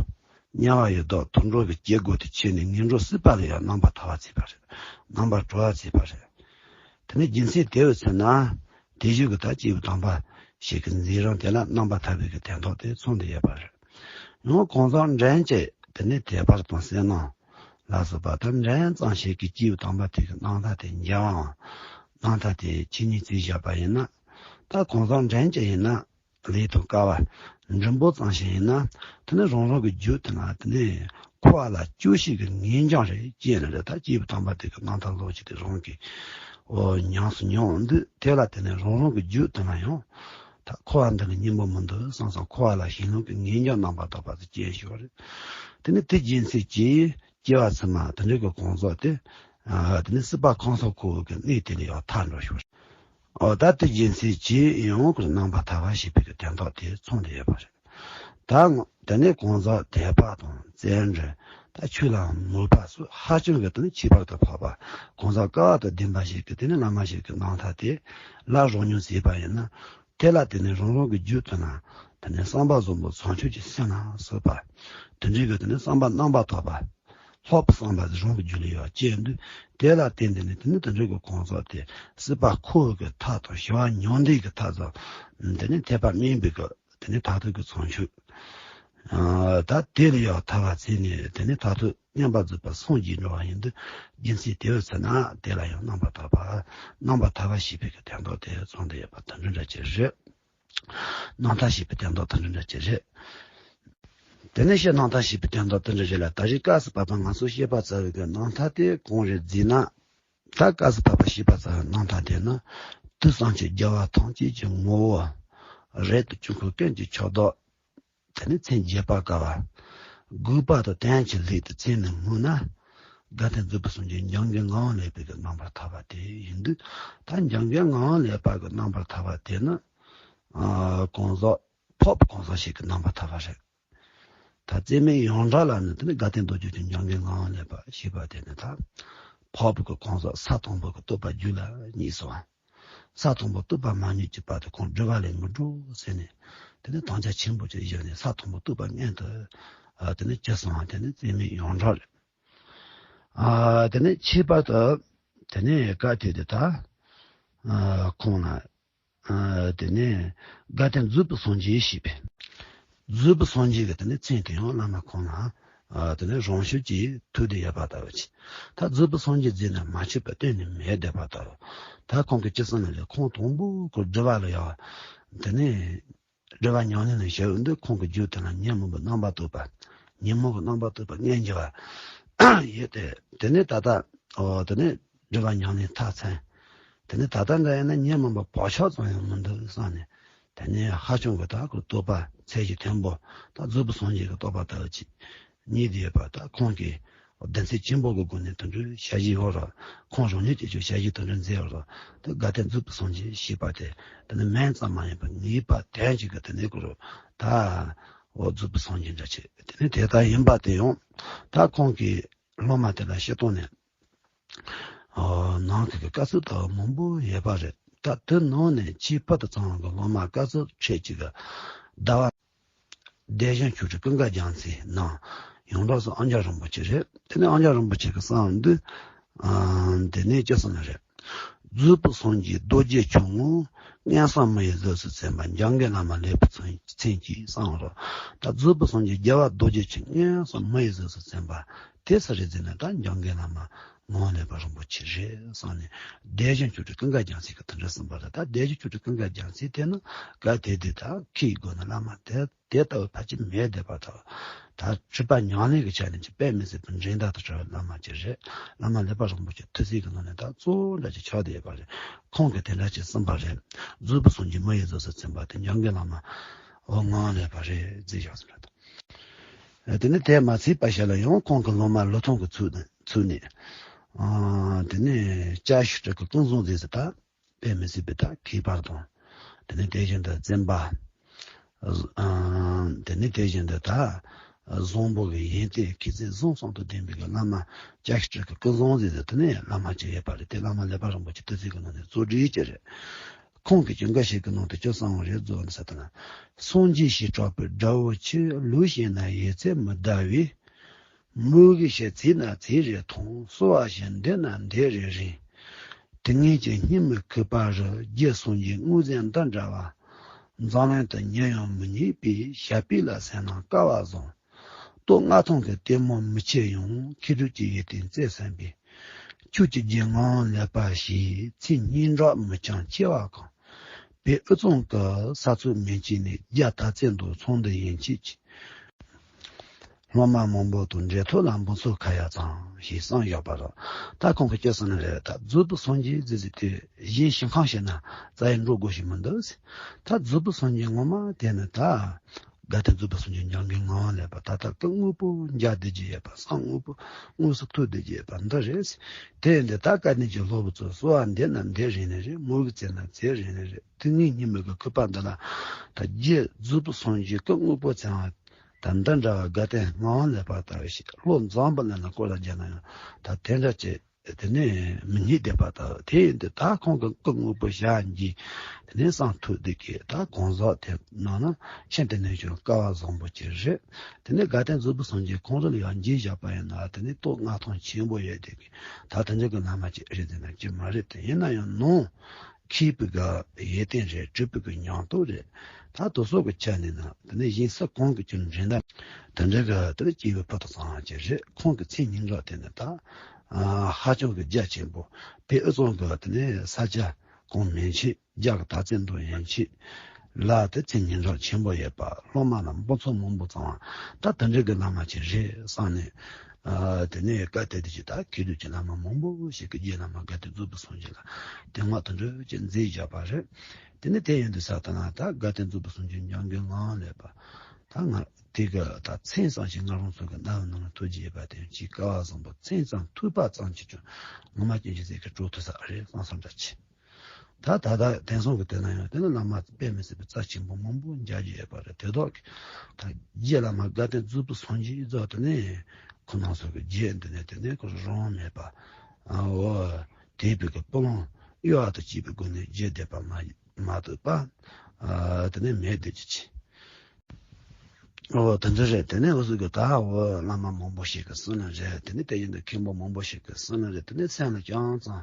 དམྱལ་བ་ཡི་དྭགས་དུད་འགྲོ་གི་སྐྱེ་སྒོ་དེ་ཕྱེ་ནས་ངན་འགྲོ་སྲིད་པ་ལ་ཡང་རྣམ་པར་ཐར་བར་བྱེད་པ་རེད། རྣམ་པར་གྲོལ་བར་བྱེད་པ་རེད། དེ་ནས་རྒྱུ་མཚན་དེ་བས་ཚེ་ན་དེ་བཞིན་གྱི་ད་སྐྱེས་བུ་དམ་པ་ཞིག་གི་མཛད་རིམ་དེ་ལ་རྣམ་པར་ཐར་པའི་གི་དོན་དག་དེ་ཚང་བསྡད་ཡོད་པ་རེད། ཡང་གང་ཟག་འབྲིང་གཅིག་དེ་ནས་དད་པ་དང་བསོད་ནམས་ལ་སོགས་པ་ད་འབྲིང་ཙམ་ཞིག་གིས་སྐྱེས་བུ་དམ་པ་དེ་གི་རྣམ་ཐར་དེ་མཇལ་བའམ་རྣམ་ཐར་དེ་ཆོས་ཉིད་བརྩིས་བཞག་པ་ཡིན་ན། ད་གང་ཟག་འབྲིང་གཅིག་ཡིན་ན། ལས་དང་སྐལ་བ་འབྲིང་པོ་ཙམ་ཞིག་ཡིན་ན། དེ་ནི་རང་རང་གི་རྒྱུད་དེ་ན་དེ་ནི་འཁོར་བ་ལ་སྐྱོ་ཤས་ཀྱི་ངེས་འབྱུང་རེ་སྐྱེས་ནི་རེད། ད་སྐྱེས་བུ་དམ་པ་དེ་གི་རྣམ་ཐར་ལོག་ཅིག་དེ་རང་གིས་འོ་ཉམས་སུ་མྱོང་འདུག་དེ་ལ་དེ་ནི་རང་རང་གི་རྒྱུད་དེ་ན་ཡང་ད་འཁོར་བ་འདི་ལ་སྙིང་པོ་མི་འདུག་བསམ་བསམ། འཁོར་བ་ལ་ཞེན་ལོག་གི་ངེས་འབྱུང་རྣམ་པར་དག་པ་དེ་སྐྱེས་ཞོར་རེད། དེ་ནི་དེ་རྒྱུ་མཚན་གྱིས་སྐྱེ་བ་ཕྱི་མ་དེ་འདྲའི་གི་གང་ཟག་དེ་ཨ་དེ་ནི་སྲིད་པ་གང་ཟག་འཁོར་བའི་གི་གནས་དེ་ལས་ཡང་ཐར་འགྲོ་ཞོར། འོ་ད་དེ་རྒྱུ་མཚན་གྱིས་ཡང་ཁོ་རྣམ་པར་ཐར་པ་ཞེས་པའི་གི་དོན་དག་དེ་ཚང་བསྡད་ཡོད་པ་རེད། ད་དེ་ནས་གང་ཟག་དད་པ་དང་བརྩོན་འགྲུས། ད་ཆོས་ལ་མོས་པ་སོགས་ཧ་ཅང་གི་དེ་ནི་ཁྱད་པར་དུ་འཕགས་པ། གང་ཟག་སྐལ་བ་དང་ལྡན་པ་ཞིག་གི་དེ་ནི་བླ་མ་ཞིག་གི་རྣམ་ཐར་དེ་ལ་རོ་སྙོམས་བྱས་པ་ཡིན་ན། དེ་ལ་དེ་ནི་རང་རང་གི་རྒྱུད་དུ་ན་དེ་ནི་བསམ་པ་བཟང་པོ་བྱང་ཆུབ་ཀྱི་སེམས་ལ་སོགས་པ། དེ་འདྲའི་གི་དེ་ནི་བསམ་པ་རྣམ་པར་དག་པ། ལྷག་པའི་བསམ་པ་དེ་རང་གི་རྒྱུད་ལ་ཡོད་སྐྱེས་འདུག་དེ་ལ་བརྟེན་ཏེ་ནི་དེ་ནི་དེ་འདྲའི་གི་གང་ཟག་དེ་སྲིད་པ་འཁོར་བའི་གི་མཐའ་དང་ཞི་བ་མྱང་འདས་ཀྱི་མཐའ་དང་། དེ་ནི་ཐེག་པ་དམན་པའི་གི་དེ་ནི་མཐར་ཐུག་གི་བྱང་ཆུབ། ཨ་ད་དེ་ལ་ཡང་ཐར་བར་བྱས་ནས་དེ་ནི་མཐར་ཐུག་མཉམ་པར་རྫོགས་པའི་སངས་རྒྱས་འགྲོ་བ་ཡིན་དུས། རྒྱུ་མཚན་དེ་བས་ཚེ་ན་དེ་ལ་ཡང་རྣམ་པར་དག་པ། རྣམ་པར་ཐར་པ་ཞེས་པའི་གི་དོན་དག་དེ་ཚང་བསྡད་ཡོད་པ་དེ་འདྲ་འདྲ་ཅིག་རེད། རྣམ་ཐར་ཞེས་པའི་དོན་དག་དེ་འདྲ་འདྲ་ཅིག་རེད། དེ་ནས་ཕྱིར་རྣམ་ཐར་ཞེས་པའི་དོན་དག་དེ་འདྲ་རེད་ལ། ད་རེས་སྐབས་སུ་བབ་པ་ང་ཚོ་བཤད་པར་བྱ་བའི་གི་རྣམ་ཐར་དེ་གང་རེད་ཟེར་ན། ད་སྐབས་སུ་བབ་པ་བཤད་པར་བྱ་བའི་རྣམ་ཐར་དེ་ནི། དུས་གསུམ་གྱི་རྒྱལ་བ་ཐམས་ཅད་ཀྱི་ངོ་བོ། རབ་ཏུ་བྱུང་ཁམས་ཀུན་གྱི་ཆགས་སྡང་། དེ་ནི་མཚན་བརྗོད་པར་དཀའ་བ། དགོས་པ་དང་དོན་གྱི་ལས་དེ་མཚན་ནས་སྨོས་ན། དགའ་ལྡན་རྫོགས་པའི་སངས་རྒྱས་འཇམ་མགོན་ངག་དབང་ལེགས་པའི་གི་རྣམ་པར་ཐར་པ་དེ་ཡིན་དུས། ད་འཇམ་མགོན་ངག་དབང་ལེགས་པ་གི་རྣམ་པར་ཐར་པ་དེ་ནི། ཨ་གང་ཟག་འཕགས་པ་གང་ཟག་ཞིག་གི་རྣམ་པར་ཐར་པ་རེད། ད་རྩོད་མེད་ཡོངས་གྲགས་ལ་ནི་དེ་ནི་དགའ་ལྡན་རྡོ་རྗེ་འཆང་འཇམ་མགོན་ངག་དབང་ལེགས་པ་ཞེས་པ་དེ་ནི་ད་འཕགས་པའི་གི་གང་ཟག་ས་དང་པོ་གི་རྟོགས་པ་རྒྱུད་ལ་རྙེད་སོང་བ། ས་དང་པོ་རྟོགས་པ་མ་རྙེད་ཀྱི་བར་དུ་ཁོང་སྒྲིབ་པ་ལས་མི་སྒྲོལ་ཟེར་ནས། དེ་ནས་དམ་བཅའ་ཆེན་པོ་ཅིག་བཞག་ནས་ས་དང་པོ་རྟོགས་པ་མངོན་དུ་ཨ་དེ་ནས་གྱུར་སོང་བ་དེ་ནི་རྩོད་མེད་ཡོངས་གྲགས་རེད། ཨ་དེ་ནས་ཁྱད་པར་དུ་དེ་ནས་སྐབས་དེ་དུས་ད་ཨ་ཁོང་ལ། ཨ་དེ་ནས་དགའ་ལྡན་རྫོགས་པའི་སངས་རྒྱས་ཞེས་པའི། རྫོགས་པའི་སངས་རྒྱས་ཀྱི་དེ་ནས་མཚན་དེ་ཡང་བླ་མ་ཁོང་ལ་ཨ་དེ་ནས་རང་ཤུགས་ཀྱིས་ཐོས་ཏེ་ཡོད་པ་ལྟ་བུ་ཅིག་ད་རྫོགས་པའི་སངས་རྒྱས་ཟེར་ན་མ་ཆོད་པ་གཏན་ནས་མེད་བསྡད་པ་ལྟ་བུ། ད་ཁོང་གི་སྤྱི་བསམ་ལ་ཁོང་དང་པོ་ཁོ་སྒྲིབ་པ་ལ་ཡང་དེ་ནས་སྒྲིབ་པ་ཉམས་ལེན་ལ་བྱེད་འདི་ཁོང་གི་རྒྱུད་དེ་ལ་ཉོན་མོངས་པའི་རྣམ་པར་རྟོག་པ། ཉོན་མོངས་ཀྱི་རྣམ་པར་རྟོག་པ་མངོན་གྱུར་བ་ཡོད་དེ། དེ་ནས་ད་ལྟ་ཨོ་དེ་ནས་སྒྲིབ་པ་ཉམས་ལེན་མཐར་ཕྱིན། དེ་ནས་ད་ལྟ་འདྲ་ཡིན་ན་ཉོན་མོངས་པ་བག་ཆགས་ཙམ་ཡང་མི་འདུག་བསམ་ནས། དེ་ནས་ཧ་ཅང་གི་ད་ཁོ་རྟོགས་པ་ཚད་གཞི་མཐོན་པོ་ད་རྫོགས་པའི་སངས་རྒྱས་ཀྱི་རྟོགས་པ་ལྟ་བུ་ཅིག་རྙེད་དེ་ཡོད་པ། ད་ཁོང་གིས་ གདེང་ཚོད་ཆེན་པོ་གི་སྒོ་ནས་དུད་འགྲོའི་ཞལ་བཞེས་ཡོད་རེད། ཁོང་རང་ཉིད་ཀྱིས་ཀྱང་ཞལ་བཞེས་དུད་འགྲོའི་མཛད་ཡོད་རེད། དེ་དགའ་ལྡན་མཛོད་ཀྱི་སངས་རྒྱས་ཞེས་པ་དེ་དེ་ནི་མིང་ཙམ་མ་ཡིན་པར་ངེས་པ་དོན་གཅིག་གི་དེ་ནི་ཁོ་རང་ད་འོ་མཛོད་ཀྱི་སངས་རྒྱས་འདྲ་ཆེ་དེ་ནི་དེ་ལྟར་ཡིན་པ་དེ་ཡང་ད་ཁོང་གི་སློབ་མ་དེ་ལ་ཤེས་སྟོང་ནས། ཨ། ནང་གི་བཀའ་སྲོལ་ལྟ་བུ་མང་པོ་ཡོད་པ་རེད། ད་དེ་ནང་ནས་ཆེས་ཕུལ་དུ་བྱུང་བ་གི་སློབ་མ་བཀའ་སྲོལ་ཁྲིད་ཅིག་གི་ཟླ་བ་བདེ་ཞིང་ཆོས་སྒྲོན་ཀུན་དགའ་རྒྱལ་མཚན་ནང་ཡོངས་གྲགས་སུ་ཨ་མཇུག་རིན་པོ་ཆེ་རེད། དེ་ནས་ཨ་མཇུག་རིན་པོ་ཆེ་གི་གསུང་དུས། ཨ། དེ་ནས་ཅི་གསུངས་ནི་རེད། མཛོད་ཀྱི་སངས་རྒྱས་རྡོ་རྗེ་ཁྱུང་ངོ་། མངོན་སུམ་མི་ཡི་གཟུགས་སུ་མཚན་པ། འཇམ་མགོན་བླ་མ་ལེགས་པའི་མཚན་གྱིས་གསུངས་རོ། ད་མཛོད་ཀྱི་སངས་རྒྱས་རྒྱལ་བ་རྡོ་རྗེ་ཁྱུང་མངོན་སུམ་མི་ཡི་གཟུགས་སུ་མཚན་པ། དེ་སུ་རེད་ཟེར་ན་ད་འཇམ་མགོན་བླ་མ་ངག་དབང་ལེགས་པ་རིན་པོ་ཆེ་རེད་གསུངས་ནས། བདེ་ཞིང་ཆོས་སྒྲོན་ཀུན་དགའ་རྒྱལ་མཚན་གྱི་དོན་དུ་གསུངས་པ་རེད། ད་བདེ་ཞིང་ཆོས་སྒྲོན་ཀུན་དགའ་རྒྱལ་མཚན་དེ་ནི་གལ་ཏེ་དེ་ད་ཁྱེད་དགོས་ན་བླ་མ་དེ་དེ་ལྟ་བུ་ཕལ་ཆེར་མེད་བསྡད་པ་དང་། ད་སྤྱོད་པ་ཉམས་ལེན་གྱི་ཆ་ནས་ཀྱི་དཔེ་མི་སྲིད་པའི་འགྲན་ཟླ་དང་བྲལ་བའི་བླ་མ་ཅིག་རེད། བླ་མ་ལེགས་པ་རིན་པོ་ཆེ་ཐུགས་སྲས་ཀྱི་ནང་ནས་ད་གཙོ་བོ་འདྲ་ཅིག་ཆགས་བསྡད་ཡོད་པ་རེད། ཁོང་གིས་དེ་འདྲ་ཅིག་གསུངས་པ་རེད། མཛོད་ཀྱི་སངས་རྒྱས་མི་ཡི་གཟུགས་སུ་མཚན་པ་དེ་འཇམ་མགོན་བླ་མ་འོ་ངག་དབང་ལེགས་པ་རེད་ཟེར་བཞག་ཟིན་པ་དང་། དེ་ནས་དེ་མ་ཚད་པ་ཞིག་ལ་ཡང་ཁོང་གི་སློབ་མ་ལི་ཐང་གིས་ཚུགས་ནས་ཚུགས་ནས། ཨ། དེ་ནས་སྐྱ་ཤོད་སྤྲུལ་སྐུ་ཀུན་བཟང་རྗེས་སུ་ད་དཔེ་མི་སྲིད་པའི་ད་མཁས་པ་དང་། དེ་ནས་དེ་བཞིན་དུ་བཙུན་པ། ཨ། དེ་ནས་དེ་བཞིན་དུ་ད་བཟང་པོ་གི་ཡོན་ཏན་མཁས་བཙུན་བཟང་གསུམ་དང་ལྡན་པའི་གི་བླ་མ་སྐྱ་ཤོད་སྤྲུལ་སྐུ་ཀུན་བཟང་རྗེས་སུ་དེ་ནས་བླ་མ་ཅིག་ཡོད་པ་རེད། དེ་བླ་མ་ལེགས་པ་རིན་པོ་ཆེ་ཐུགས་སྲས་ཀྱི་ནང་ནས་གཙོ་སྒྲིག་ཅིག་རེད། ཁོང་གིས་ཀྱང་འགའ་ཞིག་གི་ནང་དུ་ཅི་གསུངས་པ་རེད་ཟེར་ན། སངས་རྒྱས་ཞེས་གྲགས་པའི་དགྲ་བོ་ཆེ། ལུགས་བཤད་ན་ཡོད་ཚད་མི་གདའ་བས། མོས་གུས་བྱེད་ཚིག་ན་ཚིག་རེ་ཐུང་། གསོལ་བ་བཞིན་འདེབས་ན་འདེབས་རེ་རིང་། དེ་ངེད་ཀྱི་སྙིང་མི་ཁུག་པ་རུ། རྒྱུ་སངས་རྒྱས་དངོས་རྫས་འདི་འདྲ་བ། འཛམ་གླིང་དུ་ཉིད་ཡང་མི་རྙེད་པས། ཞབས་པད་ལ་གསན་ན་སྐལ་བ་བཟང་། སྟོད་མངའ་ཐང་གི་ལྟད་མོ་མི་ཆེ་ཡང་། མཁས་གྲུབ་ཀྱི་ཡོན་ཏན་བརྩེ་ཟིན་པས། ཁྱོད་ཀྱི་རྗེ་ངག་དབང་ལེགས་པ་ཞེས། མཚན་སྙན་གྲགས་མི་འཆང་ཆེ་བ་གང་། བོད་དབུས་གཙང་གི་ས་མཚོ་མན་ཆད་ནས། རྒྱ་དར་ཚེ་མདོ་ཚོགས་འདུ་ཡན་ཆད་ཀྱི་སློབ་མ་མང་པོ་དང་འབྲེལ་ཐོག་ལ་འབུམ་ཚོགས་ཁ་ཡ་ཙམ་ཞེས་གསུངས་ཡོད་པ་རེད། ད་ཁོང་གིས་ཅི་གསུངས་ནི་རེད། ད་མཛོད་ཀྱི་སངས་རྒྱས་ཟེར་ཟེར་དེ་གཞན་ཞིང་ཁམས་ཤིག་ན་རྩ་ཡི་འགྲོ་དགོས་ཤིག་མི་འདུག་ཟེར། ད་མཛོད་ཀྱི་སངས་རྒྱས་ངོ་མ་དེ་ནི་ད། དགའ་ལྡན་མཛོད་ཀྱི་སངས་རྒྱས་འཇམ་མགོན་ངག་དབང་ལེགས་པ་ད་ལྟ་སྐུ་དངོས་པོ་མཇལ་བསྡད་ཀྱི་ཡོད་པ། གསུང་དངོས་པོ་དངོས་སུ་ཐོས་བསྡད་ཀྱི་ཡོད་པ་འདི་རེད། དེ་ཡིན་དུས་ད་བཀའ་དྲིན་གྱི་སློབ་བུ་ཚོས་གསོལ་བ་འདེབས་ན་འདེབས་རན་ནི་རེད། མོས་གུས་བྱས་ན་བྱེད་རན་ནི་རེད། དེ་ངའི་སྙིང་མི་གི་ཁུག་པ་འདི་ལ་ད་རྗེ་མཛོད་ཀྱི་སངས་རྒྱས་སྐུ་དངོས་པོ་ཚང་བ་ད་འདི་འདྲ་བ་དགའ་ལྡན་ངག་དབང་ལེགས་པ་ལྟ་བུ་ཞིག་བློ་འཛོམས་པ་ལ་ན་སྐོར་ལ་མཇལ་ན་ཡང་ད་དེ་འདྲ་ཅིག་དེ་ནས་མི་རྙེད་བསྡད་པ་དང་། དེ་ཡིན་དུས་ད་ཁོང་གི་སྐུ་དངོས་པོ་ཞལ་མཇལ། དེ་ནས་གསུང་ཐོས་བསྡད་ཀྱི་ད་གང་ཟག་དེ་ནང་ན་ཤིན་ཏུ་ནས་ཀྱང་སྐལ་བ་བཟང་པོ་ཅིག་རེད། དེ་ནས་དགའ་ལྡན་མཛོད་ཀྱི་སངས་རྒྱས་ཁོང་རང་ལ་ཡང་མཇལ་བཞག་པ་ཡིན་ན། དེ་ནས་སྟོད་མངའ་ཐང་ཆེན་པོ་ཡོད་བསྡད་ཀྱི་ད་དེ་འདྲ་གི་བླ་མ་ཅིག་རེད་ཟེར་ན་ཅི་མ་རེད། དེ་ཡིན་ན་ཡང་ནང་མཁས་པའི་གི་ཡོན་ཏན་རེད། གྲུབ་པའི་གི་ཉམས་རྟོགས་རེད། ད་དེ་སོགས་ཀྱི་ཆ་ནས་ན་དེ་ནས་གཞན་ས་གང་གི་ཀྱང་འགྲན་ཟླ་དེ་འདྲ་གི་དེ་ནས་སྐྱེས་བུ་ཕུན་སུམ་ཚོགས་ཅིག་རེད། ཁོང་གི་མཚན་སྙན་གྲགས་དེ་ནི་ད་ཨ་ཧ་ཅང་གི་རྒྱ་ཆེན་པོ། བོད་དབུས་གཙང་གི་དེ་ནས་ས་ཆ་གང་མན་ཆད། རྒྱ་གི་དར་ཚེ་མདོ་ཡན་ཆད་ལ་དེ་མཚན་སྙན་གྲགས་ཆེན་པོ་ཡོད་པ། སློབ་མ་ལ་འབུམ་ཚོགས་མང་པོ་ཚང་བ། ད་དེ་འདྲ་གི་བླ་མ་ཅིག་རེད་བསམ་ནས། ཨ། དེ་ནས་སྐབས་དེ་དུས་ཀྱི་ད་མཁས་གྲུབ་ཀྱི་བླ་མ་མང་པོ་ཞིག་གིས་རྗེ་བླ་མ་དགའ་ལྡན་མཛོད་ཀྱི་སངས་རྒྱས་ལ་དེ་སྔ་དེ་འདྲ་ཅིག་མཛད་བཞག་པ་རེད། དེ་ནས་དེ་ཡིན་དུས་ས་ད་ང་ད་དགའ་ལྡན་མཛོད་ཀྱི་སངས་རྒྱས་འཇམ་མགོན་ངག་དབང་ལེགས་པ་ད་ང་དེ་གི་ད་མཚན་ཙམ་ཞིག་ང་རང་ཚོ་གི་རྣ་བའི་ནང་ལ་ཐོས་ཀྱི་ཡོད་པ་དེ་ཅིག་སྐལ་བ་བཟང་པོ་མཚན་ཙམ་ཐོས་པ་ཙམ་གྱིས་ཀྱང་ངོ་མ་སྐྱེ་འཆི་ཟད་ཀྱི་གྲོགས་ཐུབ་ས་རེད་བསམ་བསམ་འདྲ་ཆེ། ད་ད་ལྟ་དེང་སང་གི་དེ་ན་ཡང་དེ་ནི་བླ་མ་དཔེ་མི་སྲིད་པའི་རྩ་ཆེན་པོ་མང་པོ་མཇལ་རྒྱུ་ཡོད་པ་རེད། དེ་དག་གི་ད་རྗེ་བླ་མ་དགའ་ལྡན་མཛོད་ཀྱི་སངས་རྒྱས་རྫོགས་དེ་ནས་ཁོ་རང་ཚོ་གི་རྗེ་འདི་ནས་དེ་ནས་ཁོ་རང་མེད་པ། ཨ། འོ། དེ་བོད་ཀྱི་སྤུ་ལོང་གཡོ་བ་དང་བཅས་པའི་སྒོ་ནས་རྗེ་འདས་པ་མ་མ་ཐོབ་པ། ཨ། དེ་ནས་མེད་བསྡད་ཀྱི་ཆེ། འོ་དེ་འདྲ་རེད། དེ་ནས་འུ་ཚོ་གི་ད་འོ་བླ་མ་མང་པོ་ཞིག་གིས་གསུངས་ནི་རེད། དེ་ནས་དེ་བཞིན་དུ་མཁན་པོ་མང་པོ་ཞིག་གིས་གསུངས་ནི་རེད། དེ་ནས་སེམས་ལ་ཅང་ཙམ་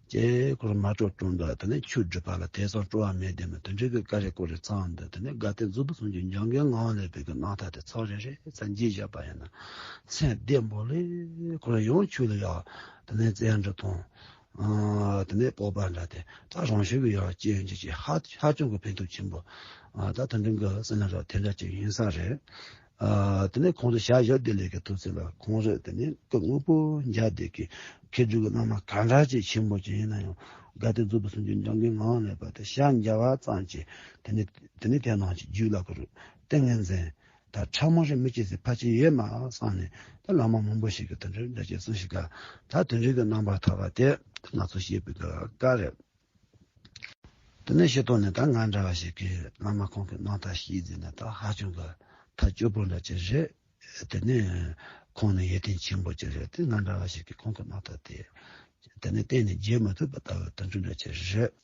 ཅིག་ཁོ་རང་མ་སྤྲོ་སྤྲོ་འདུག་དེ་ནས་ཆོས་སྒྲུབ་པ་ལ་དེང་སང་སྤྲོ་བ་མེད་བསྡད་མི་དེ་འདྲ་གི་ཀ་རེ་ཀོ་རེ་ཙམ་འདུག་དེ་ནས་དགའ་ལྡན་མཛོད་ཀྱི་སངས་རྒྱས་འཇམ་མགོན་ངག་དབང་ལེགས་པའི་གི་རྣམ་ཐར་དེ་ཚར་རེ་རེ་ཙམ་མཇལ་བཞག་པ་ཡིན་ན་སེམས་བདེ་པོ་ལེ་ཁོ་རང་ཡང་ཆོས་ལ་ཡག་དེ་ནས་བཙན་འདྲ་དང་། ཨ། དེ་ནས་སྤོབས་པ་འདྲ་དེ་ད་རང་ཤུགས་ཀྱིས་ཡར་སྐྱེ་ཡོང་རྒྱུ་ཅིག་ཧ་ཧ་ཅང་གི་ཕན་ཐོགས་ཆེན་པོ། ཨ། ད་དེ་འདྲ་གི་སེམས་ལ་རག་དེ་འདྲ་ཅིག་ཡིན་ས་རེད། ཨ། དེ་ནས་ཁོང་ཚོ་ཞལ་བཞུགས་བདེ་ལེགས་ཀྱི་ཐུགས་སྲས་ལ་ཁོང་རང་དེ་ནས་སྐུ་དངོས་པོ་མཇལ་བསྡད་ཀྱི་མཁས་གྲུབ་ཀྱི་རྣམ་པ་ག་འདྲ་ཅིག་ཆེན་པོ་ཅིག་ཡིན་ན་ཡང་དགའ་ལྡན་མཛོད་ཀྱི་སངས་རྒྱས་འཇམ་མགོན་ངག་དབང་ལེགས་པ་དེ་ཞལ་མཇལ་བ་ཙམ་གྱིས་དེ་ནས་དེ་ནས་དེ་ནང་གི་རྒྱུད་ལ་ཁོ་རང་ཏིང་ངེ་འཛིན། ད་ཕྲ་མོ་རེ་མི་བྱེད་ཟེར་ཕལ་ཆེར་ཡོད་མ་སོང་ནས། ད་བླ་མ་མང་པོ་ཞིག་གིས་དེ་འདྲའི་འདྲ་བྱས་གསུངས་ཤིག་ག་ད་དེ་འདྲའི་གི་རྣམ་པར་ཐར་པ་དེ་ང་ཚོ་བཤད་པའི་གི་སྐབས་རེད། དེ་ནས་སྤྱིར་བཏང་ནས་ད་ང་འདྲ་བ་ཞིག་གིས་བླ་མ་ཁོང་གི་རྣམ་ཐར་ཤེས་ཟིན་ན་ད་ཧ་ཅང་གི་ཐག་ཆོད་པོ་འདྲ་ཅིག་རེད། དེ་ནས་ཁོང་ནི་ཡོན་ཏན་ཆེན་པོ་ཅིག་རེད། དེ་ང་འདྲ་བ་ཞིག་གིས་ཁོང་གི་རྣམ་ཐར་དེ་དེ་ནས་གཏན་ནས་བརྗེད་མི་ཐུབ་པ་ལྟ་བུ་དེ་འདྲ་འདྲ་ཅིག་རེད།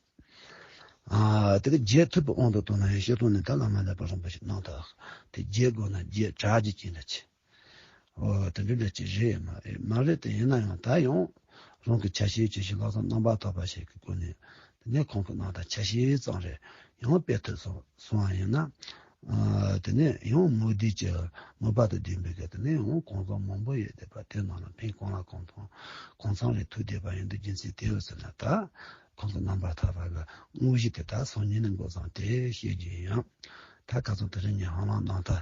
ཨ་དེ་གི་བརྗེད་ཐུབ་པའི་དབང་དུ་བཏང་ན་ཡང་སྤྱིར་བཏང་ནས་ད་བླ་མ་ཀླད་པ་རིན་པོ་ཆེ་རྣམ་ཐར་དེ་བརྗེད་དགོས་ན་བརྗེད་དྲག་རྒྱུ་ཅན་འདྲ་ཅིག་ཨོ་དེ་འདྲ་འདྲ་ཅིག་རེད་མ་རེད། མ་རེད་དེ་ཡིན་ན་ཡང་ད་ཡང་རང་གི་ཆ་ཤས་ཆ་ཤས་ལྷག་བསམ་རྣམ་པར་དག་པ་ཞིག་གི་སྒོ་ནས་དེ་ནས་ཁོང་གི་རྣམ་ཐར་ཆ་ཤས་ཙམ་རེ་ཡང་སྤེལ་ཐུབ་སོང་སོང་བ་ཡིན་ན། ཨ་དེ་ནས་ཡང་མུ་སྟེགས་ཀྱི་མུ་པ་དང་ལྡན་པའི་གི་དེ་ནས་ཡང་གང་ཟག་མང་པོ་ཡོད་བསྡད་པ་དེ་ནང་ལ་ཕན་གང་ལ་གང་འཚམ་གང་འཚམ་རེ་ཐུག་བསྡད་པ་ཡིན་དུས་རྒྱུ་མཚན་དེ་ཡོད་ཟེར་ན། ད་ཁོང་གི་རྣམ་པར་ཐར་པ་གི་དངོས་གཞི་དེ་ད་སང་ཉིན་ནས་འགོ་བརྩམས་ཏེ་བཤད་རྒྱུ་ཡིན་ཡང་། ད་ཁ་སང་དེ་རིང་ངས་ཧ་ལམ་རྣམ་ཐར་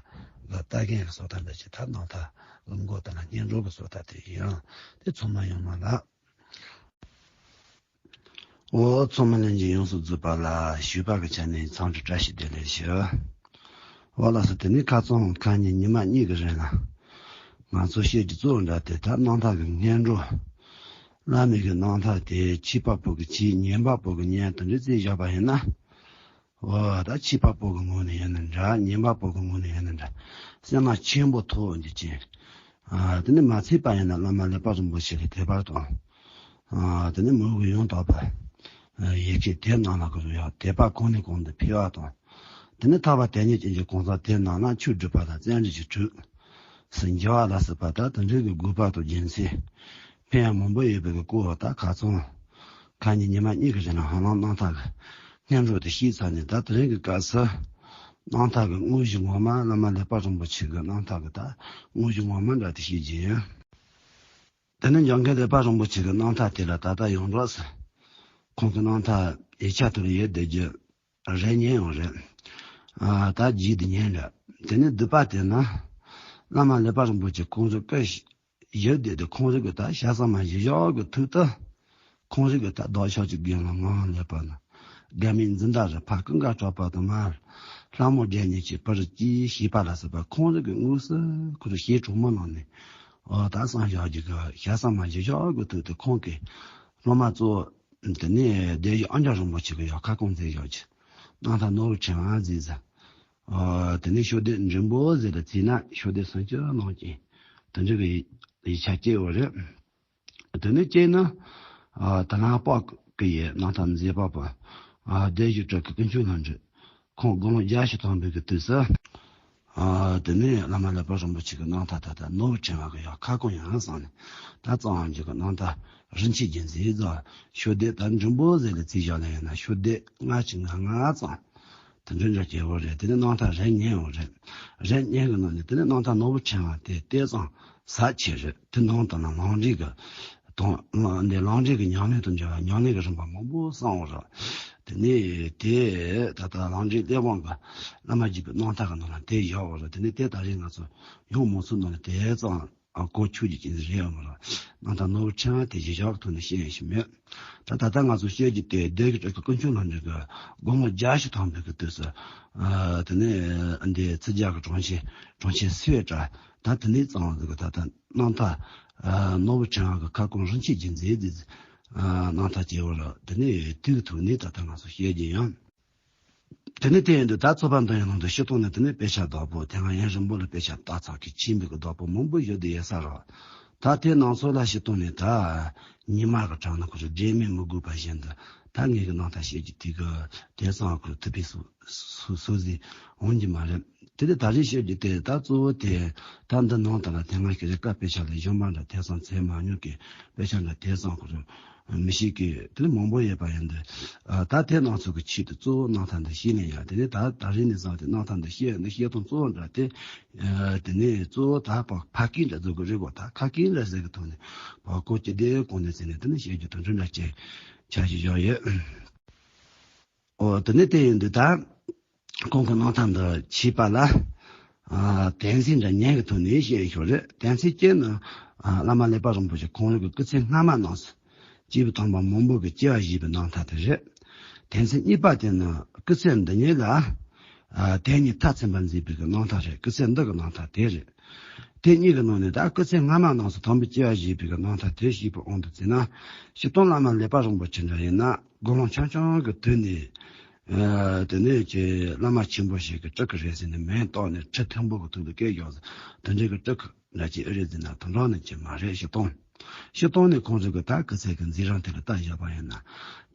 གི་ལྟ་མཁན་གྱི་བཟོ་ལྟ་འདྲ་ཅིག་ད་རྣམ་ཐར་གི་མགོ་དེ་ལ་སྙན་སྒྲོན་གྱི་བཟོ་ལྟ་དེ་ཡིན་ཡང་། དེ་ཚང་མ་ཡོང་མ་ལ། འོ་ཚང་མ་ལྷན་རྒྱས་ཡོངས་སུ་རྫོགས་པ་ལ་ཞུས་པ་གི་ཆ་ནས་འཚམས་འདྲི་བཀྲ་ཤིས་བདེ་ལེགས་ཞུ། འོ་ལགས་སོ། དེ་ནས་ཁ་སང་ཁ་ཉིན་ཉི་མ་གཉིས་ཀྱི་རིང་ལ་ང་ཚོ་བཤད་རྒྱུ་གཙོ་བོ་འདྲ་དེ་ད་རྣམ་ཐར་གི་སྙན་སྒྲོན། བླ་མའི་གི་རྣམ་ཐར་དེ་ཕྱི་པ་པོ་གིས་ཕྱི་ཉན་པ་པོ་གིས་ཉན་དེ་འདྲ་བརྩིས་བཞག་པ་ཡིན་ན། འོ་ད་ཕྱི་པ་པོ་གི་ངོས་ནས་ཡིན་ན་འདྲ། ཉན་པ་པོ་གི་ངོས་ནས་ཡིན་ན་འདྲ། སེམས་ལ་ཆེན་པོ་ཐོགས་འདི་ཅན། ཨ་དེ་ནས་མ་ཚད་པ་ཡིན་ན་བླ་མ་ཀླད་པ་རིན་པོ་ཆེ་གི་དད་པ་དང་། ཨ་དེ་ནས་མོས་གུས་ཡང་དག་པ། ཡིད་ཆེས་དེ་རྣམས་ལ་གི་ཡང་དད་པ་གོང་ནས་གོང་དུ་འཕེལ་བ་དང་། དེ་ནས་ཐར་པ་དེ་ཉིད་ཅན་གྱི་གང་ཟག་དེ་རྣམས་ལ་ཆོས་སྒྲུབ་པ་དང་བརྩོན་འགྲུས་ཀྱི་གྲུ། སུ་འགྱུར་བ་ལ་སོགས་པ་དང་དེ་འདྲའི་གི་དགོས་པ་དང་རྒྱུ་མཚན། ཕན་ཡོན་མང་པོ་ཡོད་པའི་གི་སྐོར་ད་ཁ་སང་ཁ་ཉིན་ཉི་མ་གཉིས་ཀྱི་རིང་ལ་ཧ་ལམ་རྣམ་ཐར་གི་སྙན་སྒྲོན་དེ་བཤད་ཚར་ནས། ད་དེ་རིང་གི་སྐབས་སུ་རྣམ་ཐར་གི་དངོས་གཞི་ངོ་མ་བླ་མ་ཀླད་པ་རིན་པོ་ཆེ་གི་རྣམ་ཐར་གི་ད་དངོས་གཞི་ངོ་མ་འདྲ་དེ་བཤད་རྒྱུ་ཡིན། དེ་ནས་འཇམ་མགོན་ཀླད་པ་རིན་པོ་ཆེ་གི་རྣམ་ཐར་དེ་ལ་ད་ལྟ་ཡོངས་གྲགས་སུ་ཁོང་གི་རྣམ་ཐར་ཡིག་ཆ་དུ་ཡོད་བསྡད་རྒྱུ་རེད། ཉན་ཡང་རེད། ཨ་ད་རྗེས་དུ་ཉན་རེད། དེ་ནས་བསྡུས་པ་དེ་ན་བླ་མ་ཀླད་པ་རིན་པོ་ཆེ་ཁོང་ཚོ་སྐུ་ཞབས་བསྡད་དེ་ཁོང་རང་གི་ད་ཞལ་གསར་མ་བཞེས་ཞོར་གྱི་ཐོག་ཏུ་ཁོང་རང་གི་ད་ལྡོག་ཕྱོགས་ཀྱི་དགེ་སློང་ངག་དབང་ལེགས་པ་ན་དགའ་མའི་འཛིན་བདག་རི་ཕག་ཀུན་དགའ་གྲགས་པ་དང་མར་ལྷ་མོ་བརྒྱ་ཉིད་ཀྱི་བུ་རུ་ཅིའི་ཞེས་པ་ལ་སོགས་པ་ཁོང་རང་གི་དངོས་སུ་ཁོ་རང་ཞལ་དྲུང་མ་གནང་ནས། འོ་ད་གསུངས་བཞག་རྒྱུ་གི་ཞལ་གསར་མ་བཞེས་ཞོར་གྱི་ཐོག་ཏུ་ཁོང་གིས་སློབ་མ་གཙོ་བོ་དེ་ནས་སྡེ་བཞི་ཨང་རྒྱས་རིན་པོ་ཆེ་གི་ཡང་ཁ་སྐོང་མཛད་བཞག་རྒྱུ། རྣམ་ཐར་ནོར་བུ་ཕྲེང་བ་ཟེར་ཟེར། ཨ་དེ་ནས་ཤོ་ལྡེ་འབྲིང་པོ་ཟེར་ལ་བརྩིས་ན་ཤོ་ལྡེ་སུམ་ཅུ་ནང་བཞིན་དེ་འདྲ་གི་ཡིག་ཆ་སྐྱེལ་བ་རེད། དེ་ནས་སྐྱེས་ན་ཨ་ད་ལན་པག་གི་ཡི་རྣམ་ཐར་མཛད་པ་པོ་ཨ་སྡེ་བཞི་སྤྲུལ་སྐུ་ཀུན་མཆོག་ལྷུན་གྲུབ་ཁོང་དགུང་ལོ་བརྒྱད་ཅུ་ཐམ་པའི་གི་དུས་སུ། ཨ་དེ་ནས་བླ་མ་ཀླད་པ་རིན་པོ་ཆེ་གི་རྣམ་ཐར་ད་ལྟ་ནོར་བུ་ཕྲེང་བ་གི་ཡང་ཁ་སྐོང་ཡང་གསུངས་ནས། ད་གཙང་དབང་རྒྱལ་གྱི་རྣམ་ཐར་རིན་ཆེན་རྒྱན་མཛེས་ཟེར། ཤོ་ལྡེ་ད་འབྲིང་པོ་ཟེར་ལ་བརྩིས་བཞག་ལ་ཡིན་ན་ཤོ་ལྡེ་ལྔ་བཅུ་ང་ལྔ་ཙམ་དེ་འདྲ་འདྲ་སྐྱེལ་བ་རེད། དེ་ནས་རྣམ་ཐར་རིགས་ངན་བ་རེད། རིགས་ངན་གྱི་ནང་ནས་དེ་ནས་རྣམ་ཐར་ནོར་བུ་ཕྲེང་བ་དེ་དེ་ཙམ་ཟབ་ཆེ་རེད། དེ་ནང་དུ་ན་ལམ་རིམ་གྱི་དང་འདི་ལམ་རིམ་གྱི་ཉམས་ལེན་དང་འབྲེལ་བའི་ཉམས་ལེན་གྱི་རིམ་པ་མང་པོ་གསུངས་པ་རེད། དེ་ནས་དེ་ད་ལྟ་ལམ་རིམ་གླེགས་བམ་གྱི་བླ་མ་རྒྱུད་པའི་རྣམ་ཐར་གྱི་ནང་ལ་དེ་བཞག་པ་རེད། དེ་ནས་དེ་ད་རེས་ང་ཚོ་ཡང་མང་ཚོགས་ནང་ལ་དེ་ཙམ་ཨ་གོ་ཆོད་རྒྱུ་ཅན་རེད་ཡོད་མ་རེད། རྣམ་ཐར་ནོར་བུ་ཕྲེང་བ་དེ་གཞི་བཞག་གི་ཐོག་ནས་བཤད་ཡོད་ཞིག་མེད། ད་ད་ལྟ་ང་ཚོ་བཤད་རྒྱུ་དེ་སྡེ་བཞི་སྤྲུལ་སྐུ་ཀུན་མཆོག་ལྷུན་གྲུབ་ཀྱི་དགུང་ལོ་བརྒྱད་ཅུ་ཐམ་པའི་གི་དུས་སུ། ཨ་དེ་ནས་འདི་ཚིག་བརྒྱ་གི་གྲོང་ཁྱེར་གྲོང་ཁྱེར་སེ་བའི་བྲག་ད་དེ་ནས་གཙང་བ་ཟིག་གི་ད་ལྟ་རྣམ་ཐར་ཨ་ནོར་བུ་ཕྲེང་བ་གི་ཁ་སྐོང་རིན་ཆེན་རྒྱན་མཛེས་འདི་ཨ་རྣམ་ཐར་སྐྱེལ་བ་རེད། དེ་ནས་དེ་གི་ཐོག་ནས་ད་ལྟ་ང་ཚོ་བཤད་རྒྱུ་ཡིན། དེ་ནས་དེ་ཡིན་དུས་ད་ཚོགས་པ་འདི་ཡི་ནང་དུ་སྤྱིར་བཏང་ནས་དེ་ནས་དཔེ་ཆ་བདག་པོ་དེ་སྔ་ཡན་རིང་པོ་ལ་དཔེ་ཆ་བཏགས་ཚར་གི་ཆེན་པོའི་གི་བདག་པོ་མང་པོ་ཡོད་དེ་ཡོད་ས་རེད། ད་དེ་ནང་ཚོ་ལ་སྤྱིར་བཏང་ནས་ད་ཉི་མ་གི་གྲངས་ནི་ཁོ་ཚོ་འབྲལ་མེད་མི་དགོས་པ་བཞིན་དུ་ད་ངེད་ཀྱི་རྣམ་ཐར་བཤད་རྒྱུ་དེ་གི་དེང་སང་ཁོ་ཚོ་ཐུབ་པའི་སུ་སུ་སུ་ཟིག་འོང་གི་མ་རེད། དེ་ནས་ད་རེས་བཤད་རྒྱུ་དེ་ད་གཙོ་བོ་དེ་ད་འདི་ནང་དུ་ལ་དེ་སྔ་ཞིག་རེ་ཀ་དཔེ་ཆ་ལས་གཞན་པ་འདྲ་དེང་སང་འཚོལ་མ་མྱོང་གི་དཔེ་ཆ་འདྲ་དེང་སང་ཁོ་ཚོ་མི་ཤེས་ཀི་དེ་ནི་མང་པོ་ཡོད་པ་ཡིན་ཏེ། ཨ་ད་དེ་རྣམ་ཚོ་གི་ཆེད་དུ་གཙོ་བོ་རྣམ་ཐར་འདི་ཤེས་ནས་ཡང་དེ་ནི་ད་ད་རེས་ནས་བཟུང་སྟེ་རྣམ་ཐར་འདི་ཤེས་ནི་ཤེས་སྟངས་གཙོ་བོ་འདྲ་སྟེ། ཨ་དེ་ནི་གཙོ་བོ་ད་ཕ་ཕ་སྐད་འདྲ་བཟོ་གི་རེད་གོ། ད་ཁ་སྐད་འདྲ་ཟེར་གི་ཐོག་ནས་བ་གོ་ཅི་བདེ་གོང་ནས་ཟེར་ནས་དེ་ནི་བཤད་རྒྱུ་དང་འདྲ་འདྲ་ཅན་ཆ་ཞིག་བཞག་ཡོད། ཨོ་དེ་ནི་དེ་ཡིན་དུས་ད། ཁོང་གི་རྣམ་ཐར་འདི་ཕྱིས་པ་ལ། ཨ་དོན་ཚན་འདྲ་ཉན་གི་ཐོག་ནས་བཤད་ཡོད་རེད། དོན་ཚན་གཅིག་ནི། ཨ་བླ་མ་ཀླད་པ་རིན་པོ་ཆེ་ཁོང་རང་གི་སྐུ་ཚེ་སྔ་མ་ནང་སུ་སྐྱེས་བུ་དམ་པ་མང་པོ་གི་སྐྱེ་བ་བཞེས་པའི་རྣམ་ཐར་དེ་རེད། དོན་ཚན་གཉིས་པ་དེ་ནི་སྐུ་ཚེ་འདི་ཉིད་ལ། ཨ་དེ་ཉིད་མཐར་ཕྱིན་པར་མཛད་པའི་གི་རྣམ་ཐར་རེད། སྐུ་ཚེ་འདི་གི་རྣམ་ཐར་དེ་རེད། དེ་གཉིས་ཀྱི་ནང་ནས་ད་སྐུ་ཚེ་སྔ་མ་རྣམས་སུ་དམ་པའི་སྐྱེ་བ་བཞེས་པའི་གི་རྣམ་ཐར་དེ་ཞུས་པའི་དབང་དུ་བྱས་ན། སྤྱིར་བཏང་བླ་མ་ལེགས་པ་རིན་པོ་ཆེ་འདྲ་ཡིན་ན་དགུང་ལོ་ཆུང་ཆུང་གི་དུས་ནས། ཨ་དེ་ནས་ཀྱི་བླ་མ་ཆེན་པོ་ཞིག་གི་སྤྲུལ་སྐུ་རེད་ཟེར་ནས་མིང་བཏགས་ནས་ཁྲི་མཐོན་པོ་གི་ཐོག་ཏུ་བཀལ་ཡོང་ཟེར། དེ་འདྲའི་གི་སྤྲུལ་སྐུ་འདྲ་ཅིག་ཨེ་རེད་ཟེར་ན་དེ་འདྲ་ནི་ཅིག་མ་རེད། སྤྱིར་བཏང་། སྤྱིར་བཏང་ནས་ཁོང་ཚོ་གི་ད་སྐུ་ཚེ་གི་མཛད་རིམ་དེ་ལ་ལྟ་བཞག་པ་ཡིན་ན།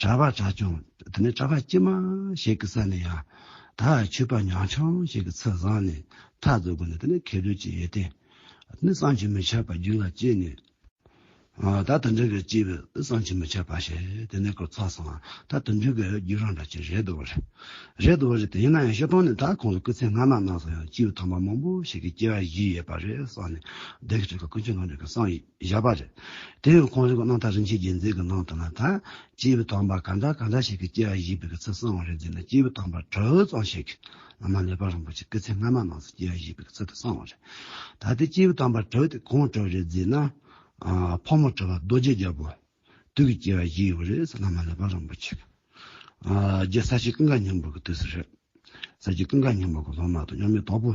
གྲྭ་པ་གྲྭ་ཆུང་དེ་ནས་གྲྭ་པ་དཀྱུས་མ་ཞིག་གི་ས་ནས་ཡང་ད་ཆོས་པ་ཉམ་ཆུང་ཞིག་གི་ཚུལ་བཟུང་ནས་མཐའ་རྫོགས་སྒོ་ནས་དེ་ནས་མཁས་གྲུབ་ཀྱི་ཡོན་ཏན་དེ་ནས་བསམ་གྱིས་མི་ཁྱབ་པ་རྒྱུད་ལ་སྐྱེས་ནས། ཨ་ད་དེ་འདྲ་གི་སྐྱེས་པའི་བསམ་གྱིས་མི་ཁྱབ་པ་ཞིག་དེ་ནས་ཁོ་ཚོ་སོང་། ད་དེ་འདྲ་གི་རྒྱུད་རིམ་འདྲ་ཅིག་རེད་འདུག་པ་རེད། རེད་འདུག་པ་རེད། དེ་ཡིན་ན་ཡང་སྤྱིར་བཏང་ནས་ད་ཁོང་ཚོ་སྐུ་ཚེ་སྔ་མ་རྣམས་སུ་ཡང་སྐྱེས་བུ་དམ་པ་མང་པོ་ཞིག་གི་སྐྱེ་བ་བཞེས་ཡོད་པ་རེད་བསམ་ནས་སྡེ་དགེ་སྤྲུལ་སྐུ་ཀུན་མཁྱེན་རྣམ་གྲོལ་གྱིས་གསུངས་བཞག་པ་རེད། དེ་ཡང་ཁོང་ཚོ་གི་རྣམ་ཐར་རིན་ཆེན་རྒྱལ་མཚན་གྱི་ནང་དུ་ན་ད་སྐྱེས་བུ་དམ་པ་ག་འདྲ་ག་འདྲ་ཞིག་གི་སྐྱེ་བ་བཞེས་པའི་གི་ཚུལ་གསུངས་པ་རེད་ཟེར་ན། སྐྱེས་བུ་དམ་པ་དྲུག་ཙམ་ཞིག་གི་བླ་མ་ལེགས་པ་རིན་པོ་ཆེ་སྐུ་ཚེ་སྔ་མ་རྣམས་སུ་སྐྱེ་བ་བཞེས་པའི་གི་ཚུལ་དུ་གསུངས་པ་རེད། ད་དེ་སྐྱེས་བུ་དམ་པ་དྲུག་དེ་གང་དྲུག་རེད་ཟེར་ན། ཨ་ཕག་མོ་གྲུ་པ་རྡོ་རྗེ་རྒྱལ་པོ། དུས་ཀྱི་སྐྱེ་བ་བཞེས་ཡོད་རེད་ཟེར། བླ་མ་ལེགས་པ་རིན་པོ་ཆེ་གི། ཨ་རྗེ་ས་སྐྱ་ཀུན་དགའ་སྙིང་པོ་གི་དུས་སུ་རེད། ས་སྐྱ་ཀུན་དགའ་སྙིང་པོ་གི་སློབ་མ་དང་མཉམ་མེད་དྭགས་པོ་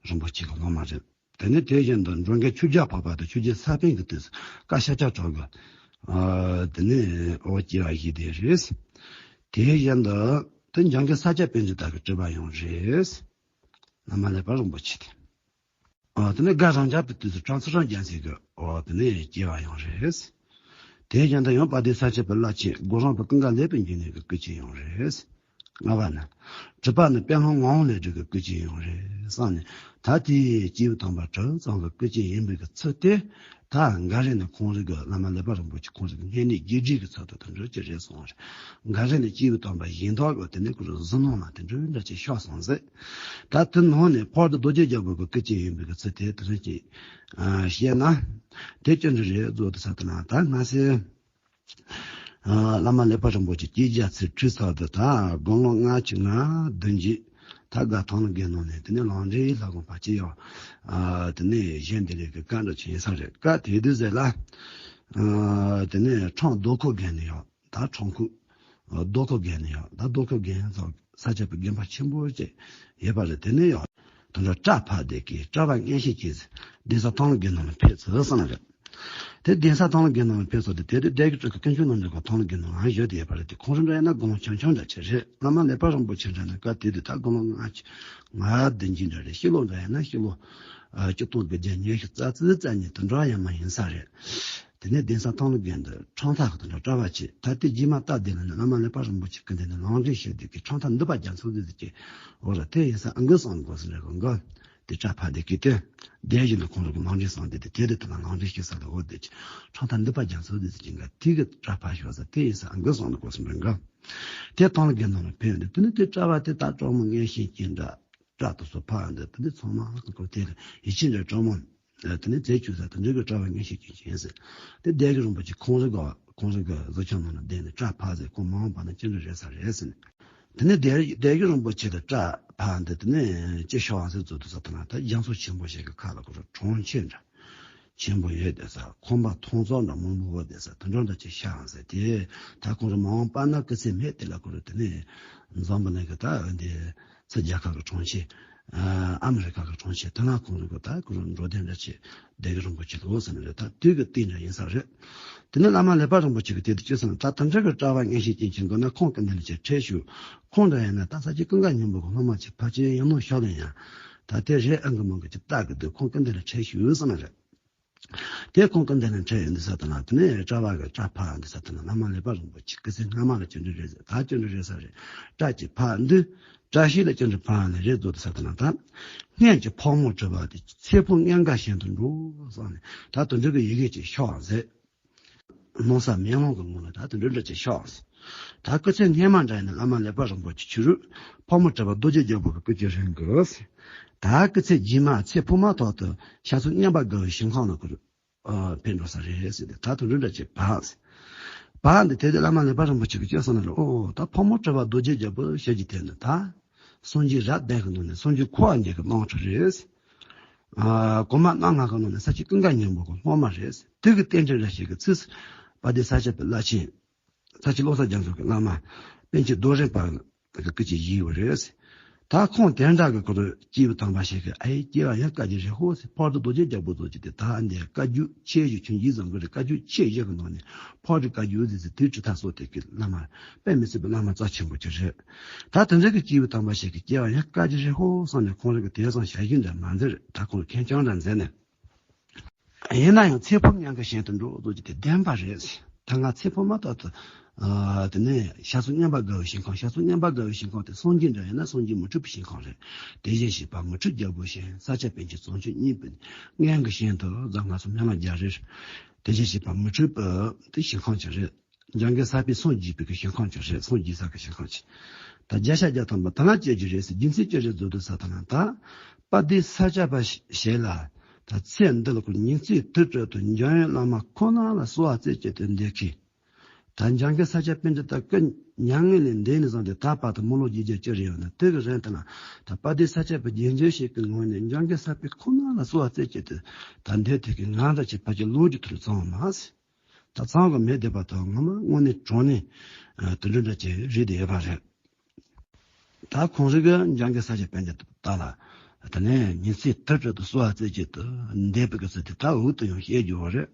རིན་པོ་ཆེ་གི་སློབ་མ་རེད། དེ་ནས་དེ་བཞིན་དུ་འབྲོང་རྒན་ཆོས་རྒྱལ་འཕགས་པ་དང་ཆོས་རྒྱལ་ས་པཎ་གྱི་དུས་སུ་བཀའ་ཤཱཀྱ་གྲགས་ཀྱི། ཨ་དེ་ནས་འོ་སྐྱེ་བ་བཞེས་དེ་རེད། དེ་བཞིན་དུ་དེ་འཇམ་མགོན་ས་སྐྱ་པཎ་ཆེན་དག་གི་སྤྲུལ་པ་ཡང་རེད། བླ་མ་ལེགས་པ་རིན་པོ་ཆེ་དེ། ཨ་དེ་ནས་དགའ་རང་རྒྱལ་པའི་དུས་སུ་ཁྲ་ཚུར་རང་རྒྱལ་མཚན་གྱི་ཨོ་དེ་ནས་སྐྱེ་བ་ཡང་རེད། དེ་བཞིན་དུ་ཡང་དཔལ་ལྡན་ས་སྐྱ་པའི་བླ་ཆེན་སྒོ་རམས་པ་ཀུན་དགའ་ལེགས་པའི་འགྱུར་ནས་ཀྱི་སྐུ་ཅན་ཡང་རེད། ལྔ་པ་ནི། གྲུབ་པ་ནི་དཔལ་ལྷ་ངག་དབང་ལས་སྒྲིབ་ཀྱི་སྐུ་ཅན་ཡང་རེད་བསམ་ནས། ད་དེའི་སྐྱེས་བུ་དམ་པ་དྲུག་ཙམ་གྱི་སྐུ་ཅན་ཡིན་པའི་གི་ཚུལ་དེ། ད་འགའ་རེ་ནི་ཁོང་རང་གི་བླ་མ་ལེགས་པ་རིན་པོ་ཆེ་ཁོང་རང་གི་བསྙེན་གནས་རྒྱས་འབྲིང་གི་ཚུལ་དུ་དེ་འདྲ་ཅིག་རེད་གསུངས་པ་རེད། འགའ་རེ་ནི་སྐྱེས་བུ་དམ་པ་གཞན་དག་གི་དེ་ནས་ཁོ་རང་གཟིགས་སྣང་ལ་དེ་འདྲ་འདྲ་ཅིག་ཤར་སོང་ཟེར། ད་དེ་ནང་ནས་ཕར་དུ་རྡོ་རྗེ་རྒྱལ་པོ་གི་སྐུ་ཅན་ཡིན་པའི་གི་ཚུལ་དེ་དེ་རིང་ཅིག་ཨ་བཤད་ན། དེ་ཅི་འདྲ་རེད་བཟོ་དུ་ས་དེ་ན་ད་སྔ་སེ། ཨ་བླ་མ་ལེགས་པ་རིན་པོ་ཆེ་སྐྱེས་རྒྱ་མཚན་ཁྲི་ཚར་དུ་ད་དགུང་ལོ་ལྔ་བཅུ་ང་བདུན་ཅིག་ད་དགའ་ཐང་ལ་དགེ་སློང་ནས་དེ་ནས་ལམ་འབྲས་ལྷ་ཁང་བར་ཅི་ཡོད། ཨ་དེ་ནས་གཞན་དེ་རིགས་ཀྱི་བཀའ་འདྲ་ཆེ་ཡིན་ས་རེད། བཀའ་དེ་དུས་ཟེར་ལ། ཨ་དེ་ནས་ཁྲོམ་རྡོ་ཁོག་བརྒལ་ནས་ཡོད། ད་ཁྲོམ་ཁུག་རྡོ་ཁོག་བརྒལ་ནས་ཡོད། ད་རྡོ་ཁོག་བརྒལ་ཚོ་ས་སྐྱ་པའི་དགོན་པ་ཆེན་པོ་ཅིག་ཡོད་པ་རེད། དེ་ནས་ཡོད། དེ་འདྲ་སྐྲ་ཕར་འདེད་ཀྱི་སྐྲ་བ་མངོན་ཤེས་ཀྱིས་གདན་ས་ཐང་ལ་དགེ་སློང་ལ་ཕེབས་ཚུལ་གསུངས་རེད། དེ་གདན་ས་ཐང་ལ་དགེ་སློང་ལ་ཕེབས་ཚུལ་དེ་དེ་དུས་སྡེ་དགེ་སྤྲུལ་སྐུ་ཀུན་མཁྱེན་རྣམ་རྒྱལ་ཁོང་ཐང་ལ་དགེ་སློང་ལ་བཞུགས་བསྡད་ཡོད་པ་རེད། དེ་ཁོང་རང་འདྲ་ཡིན་ན་དགུང་ལོ་ཆུང་ཆུང་འདྲ་ཅིག་རེད། བླ་མ་ལེགས་པ་རིན་པོ་ཆེ་འདྲ་ན་སྐབས་དེ་དུས་ད་དགུང་ལོ་ལྔ་བཅུ་ང་བདུན་ཅིག་འདྲ་རེད། ཕྱི་ལོ་འདྲ་ཡིན་ན་ཕྱི་ལོ་ཨ་གཅིག་སྟོང་དགུ་བརྒྱ་ཉི་ཤུ་རྩ་གཅིག་རྩ་གཉིས་དེ་འདྲ་ཡང་མ་ཡིན་ས་རེད། དེ་ནས་གདན་ས་ཐང་ལ་དགོན་དུ་ཁྲོམ་ཐག་གི་དེ་འདྲ་གྲྭ་པ་ཆེ་ད་ལྟའི་རྗེས་མ་སྟབས་བདེ་ལ་ནི་བླ་མ་ལེགས་པ་རིན་པོ་ཆེ་སྐུ་མདུན་ནས་ལམ་འབྲས་ཞུས་དུས་ཀྱི་ཁྲོམ་ཐག་འདི་པ་རྒྱ་མཚོ་འདི་ཟེར་གྱི་འོ་ར་དེ་ཡིན་ས་ཨ་མགོ་སོང་དགོས་ཟེར་ནས་གོ་འགོ་དེ་གྲྭ་ཕ་དེ་ཀི་དེ་དེ་བཞིན་དུ་ཁོང་རང་གི་ལམ་འབྲས་སོང་དེ་དེ་དེ་དེ་དེ་ལ་ལམ་འབྲས་ཞུས་ས་ལ་འོ་དེ་ཁྲོམ་ཐག་འདི་པ་རྒྱ་མཚོ་འདི་ཟེར་གྱི་འགའ་དེ་གི་གྲྭ་ཕ་ཞོག་ས་དེ་ཡིན་ས་ཨ་མགོ་སོང་དགོས་ཟེར་ནས་གོ་དེ་ཐང་ལ་དགོན་ནང་ལ་ཕེབས་ནས་དེ་ནས་དེ་གྲྭ་པ་དེ་ད་གྲོགས་མོ་ངན་ཤེས་ཀྱི་འདྲ། སྐྲ་དུ་སོ་ཕག་འདི་དེ་ཚང་མ་ཁོ་དེ་ལ་ཡིད་ཆེས་འདྲ་གྲོགས་མོ། དེ་ནས་རྫས་བཅུ་ཟེར་དེ་འདྲ་གི་གྲྭ་པ་ངན་ཤེས་ཀྱི་ཡིན་ཟེར། དེ་སྡེ་དགེ་རིན་པོ་ཆེ་ཁོང་རང་གི་ཁོང་རང་གི་གཟུགས་ཆུང་ནང་ལ་བསྡད་ནས་སྐྲ་ཕག་ཟེར་ཁོང་མ་འོངས་པ་ན་ཅི་འདྲ་རེད་ས་རེད་ཟེར་ནས། དེ་ནས་སྡེ་སྡེ་དགེ་རིན་པོ་ཆེ་དང་སྐྲ་ཕག་འདི་དེ་ནས་ཅི་ཤོག་ཟེར་ཚུལ་དུ་ས་དེ་ན་ད་རྒྱ་མཚོ་ཆེན་པོ་ཞིག་གི་ཁ་ལ་ཁོ་རང་གྲོང་ཁྱེར་འདྲ་ཆེན་པོ་ཡོད་དེ་ས་ཁང་པ་ཐོང་ཙོག་འདྲ་མང་པོ་བོ་དེ་ས་དེ་འདྲ་འདྲ་ཅིག་ཤག་ཟེར། དེ་ད་ཁོང་རང་མ་འོངས་པ་ན་སྐུ་ཚེ་སྨད་དེ་ལ་ཁོ་རང་དེ་ནས་འཛམ་བུ་གླིང་གི་ད་འདི། ཚུར་རྒྱ་གར་གྱི་གྲོང་ཁྱེར། ཨ་ཨ་མི་རི་ཀ་གི་གྲོང་ཁྱེར་དེ་ན་ཁོང་ཚོ་གི་ད་ཁོ་རང་འགྲོ་དོན་འདྲ་ཆེ་སྡེ་དགེ་རིན་པོ་ཆེ་ལ་འོ་ཟེར་ནི་རེད། ད་དུས་ཀྱི་རྟིང་འདྲ་ཡིན་ས་རེད། དེ་ནས་བླ་མ་ལེགས་པ་རིན་པོ་ཆེ་གི་དེ་དུ་ཅི་ཟེར་ན་ད་དེ་འདྲ་གི་གྲྭ་པ་ངན་ཤེས་ཅན་ཅིག་དགོས་ན་ཁོང་གི་འདི་ལ་ཅིག་ཁྲིད་ཞུ། ཁོང་འདྲ་ཡིན་ན་ད་ས་སྐྱ་ཀུན་དགའ་སྙིང་པོ་གི་སློབ་མ་ཅིག་ཕལ་ཆེར་ཡིན་ནོ་ཤོག་ལེན་ཡང་ད་དེ་རེད་ཨང་གི་མང་གི་ཅིག་ལྟ་གི་འདུག་ཁོང་གི་འདི་ལ་ཁྲིད་ཞུ་ཟེར་ནི་རེད། དེ་ཁོང་གི་འདི་ནས་འཕྲད་ཡོད་འདི་ས་དེ་ན་དེ་ནས་གྲྭ་པ་གི་གྲྭ་ཕ་འདི་ས་དེ་ན་བླ་མ་ལེགས་པ་རིན་པོ་ཆེ་སྐུ་ཚེ་སྔ་མ་ལ་ཅི་འདྲ་རེད་ཟེར་ད་ཅི་འདྲ་རེད་ས་རེད། གྲྭ་གཅིག་ཕ་འདི་གྲྭ་ཤིག་ལ་ཅི་འདྲ་ཕ་ནི་རེད་བཟོ་འདི་ས་དེ་ན་ད་སྔོན་གྱི་ཕག་མོ་གྲུ་པ་དེ་ཚེ་ཕུག་སྔོན་དགའ་ཞིང་དུ་འགྲོ་བསམ་ནས་ད་དུ་འདྲ་གི་ཡི་གེ་ཅིག་ཤོག་ཟེར། ནང་ས་མེ་ལོང་གི་ངོ་ལ་ད་དུ་འདྲ་འདྲ་ཅིག་ཤོག་ཟེར། ད་སྐུ་ཚེ་སྔོན་མ་འདྲ་ཡིན་ན་བླ་མ་ལེགས་པ་རིན་པོ་ཆེ་ཕྱི་རུ་ཕག་མོ་གྲུ་པ་རྡོ་རྗེ་རྒྱལ་པོ་གི་སྐུ་ཁྱེད་རིང་གི་ཟེར། ད་སྐུ་ཚེ་རྗེས་མ་ཚེ་ཕུག་མ་ཐོག་ཏུ་ཤ་ཚུགས་སྙན་པ་དགའ་བའི་ཞིང་ཁམས་ལ་ཁུར། ཨ་ཕེབས་འགྲོ་ས་རེད་ཟེར་ཏེ་ད་དུང་རི་འདྲ་ཅིག་བག་ཟེར། བག་འདི་དེ་དུས་བླ་མ་ལེགས་པ་རིན་པོ་ཆེ་གིས་ཅི་གསུངས་ན་རེད། ཨོ་ད་ཕག་མོ་གྲུ་པ་རྡོ་རྗེ་རྒྱལ་པོ་ཞལ་གྱི་དེ་ནི་ད་སངས་རྒྱས་རབ་བརྒྱ་གི་ནང་ནས་སངས་རྒྱས་འཁོར་བ་འདས་ཀྱི་ནང་ཁྲོད་རེད་ཟེར། ཨ་གོང་མ་རྣམ་ལྔ་གི་ནང་ནས་ས་སྐྱ་ཀུན་དགའ་སྙིང་པོ་གི་སློབ་མ་རེད་ཟེར། དེ་གི་རྟེན་འབྲེལ་འདྲ་ཞིག་གི་ཚུལ་དཔལ་ལྡན་ས་སྐྱ་པའི་བླ་ཆེན། ས་སྐྱ་བློ་བཟང་རྒྱ་མཚོ་གི་བླ་མ་པཎ་ཆེན་རྡོ་རྗེ་པ་གི་སྐུ་ཅིག་ཡིན་པ་རེད། ད་ཁོང་དེ་འདྲ་གི་ཁོ་རང་སྐྱེས་བུ་དམ་པ་ཞིག་གིས་ཨེ་སྐྱེ་བ་ཡང་བསྐལ་བརྒྱར་བཞག་ཤོག་ཟེར། ཕག་གྲུ་རྡོ་རྗེ་རྒྱལ་པོ་ཚོ་གིས་དེ་ད་འདི་བཀའ་བརྒྱུད་ཆེ་ཞིག་ཆུང་ཞིག་བཟང་གི་རེད། བཀའ་བརྒྱུད་ཆེ་བཞག་གི་ནང་ནས་ཕག་གྲུ་བཀའ་བརྒྱུད་ཟེར་ཟེར་དེ་གྲུབ་མཐའ་སོགས་དེ་གི་བླ་མ་དཔེ་མི་སྲིད་པའི་བླ་མ་རྩ་ཆེན་པོ་ཅིག་རེད། ད་དེ་འདྲ་གི་སྐྱེས་བུ་དམ་པ་ཞིག་གིས་སྐྱེ་བ་ཡང་བསྐལ་བརྒྱར་བཞག་ཤོག་བསམ་ནས་ཁོང་རང་གིས་དེང་སང་ཞལ་བཞུགས་འདྲ་མ་མཛད་རེད། ད་ཁོང་མཁྱེན་རྐྱང་འདྲ་མཛད་ནས། ཡིན་ན་ཡང་ཚེ་འཕོས་མྱང་གི་ཞིང་དུ་འགྲོ་ཟེར་གྱི་དེ་བདེན་པ་རེད། ད་ང་ཚེ་འཕོས་མ་ཐག་ཏུ། ཨ། དེ་ནས་བྱང་སེམས་མཉམ་པ་དགའ་བའི་ཞིང་ཁམས། བྱང་སེམས་མཉམ་པ་དགའ་བའི་ཞིང་ཁམས་དེ་སངས་རྒྱས་འདྲ་ཡིན་ན་སངས་རྒྱས་མི་འཁྲུགས་པའི་ཞིང་ཁམས་རེད། དེ་བཞིན་གཤེགས་པ་མི་འཁྲུགས་རྒྱལ་པོའི་ཞིང་། ས་སྐྱ་པཎ་ཆེན་བྱང་ཆུབ་བརྙེས་པའི་མངལ་གྱི་ཞིང་དུ་བཟའ། ང་ཚོ་སྨན་བླ་རྒྱ་རས། དེ་བཞིན་གཤེགས་པ་མི་འཁྲུགས་པའི་དེ་ཞིང་ཁམས་ཅིག་རེད། འཇམ་མགོན་ས་པཎ་སངས་རྒྱས་པའི་གི་ཞིང་ཁམས་ཅིག་རེད། སངས་རྒྱས་ས་གི་ཞིང་ཁམས་ཅིག་ད་བརྒྱ་ཆ་བརྒྱ་ཐམ་པ་ད་ང་བཅས་ཀྱི་རེད་ཟེར། རྒྱུ་མཚན་ཅི་རེད་ཟེར་དུས་ས་ད་ང་ད་དཔལ་ལྡན་ས་སྐྱ་པ་ཞིག་ལ་ད་ཚེ་འདི་ལ་ཁོ་ཉིན་མཚན་དུས་དྲུག་ཏུ་འཇམ་དབྱངས་བླ་མ་ཁོ་ན་ལ་གསོལ་བ་སྩལ་གྱི་དོན་འདི་གི། ད་འཇམ་མགོན་ས་སྐྱ་པཎྜི་ཏ་སྐུ་མྱ་ངན་ལས་འདས་ནས་བཟུང་སྟེ་ད་བར་དུ་མི་ལོ་བརྒྱད་བརྒྱ་ཅིག་རེ་ཡོད་ན། དེ་གི་རིང་དུ་ན་ད་དཔལ་ལྡན་ས་སྐྱ་པའི་རྗེས་འཇུག་ཞིག་གི་ངོས་ནས་འཇམ་མགོན་ས་པཎ་ཁོ་ན་ལ་གསོལ་བ་སྩལ་གྱི་དོན་ད་འདི་དེ་གི་ང་འདྲ་ཅིག་ཕལ་ཆེར་ལོ་རྒྱུས་ཐོག་ལ་ཚང་མ་ཟེར། ད་ཚང་གི་མེད་བསྡད་པ་དང་ངོ་མ་དངོས་གནས་དྲང་གནས་དེ་འདྲ་འདྲ་ཅིག་རེད་བསྡད་ཡོད་པ་རེད། ད་ཁོང་རང་གིས་འཇམ་མགོན་ས་སྐྱ་པཎྜི་ཏ་ལ་དེ་ནས་ཉིན་མཚན་དུས་དྲུག་ཏུ་གསོལ་བ་སྩལ་གྱི་དོན་འདས་པའི་གི་ཚུལ་དེ་ད་འུ་ཐུག་ཡང་བཤད་རྒྱུ་བ་རེད།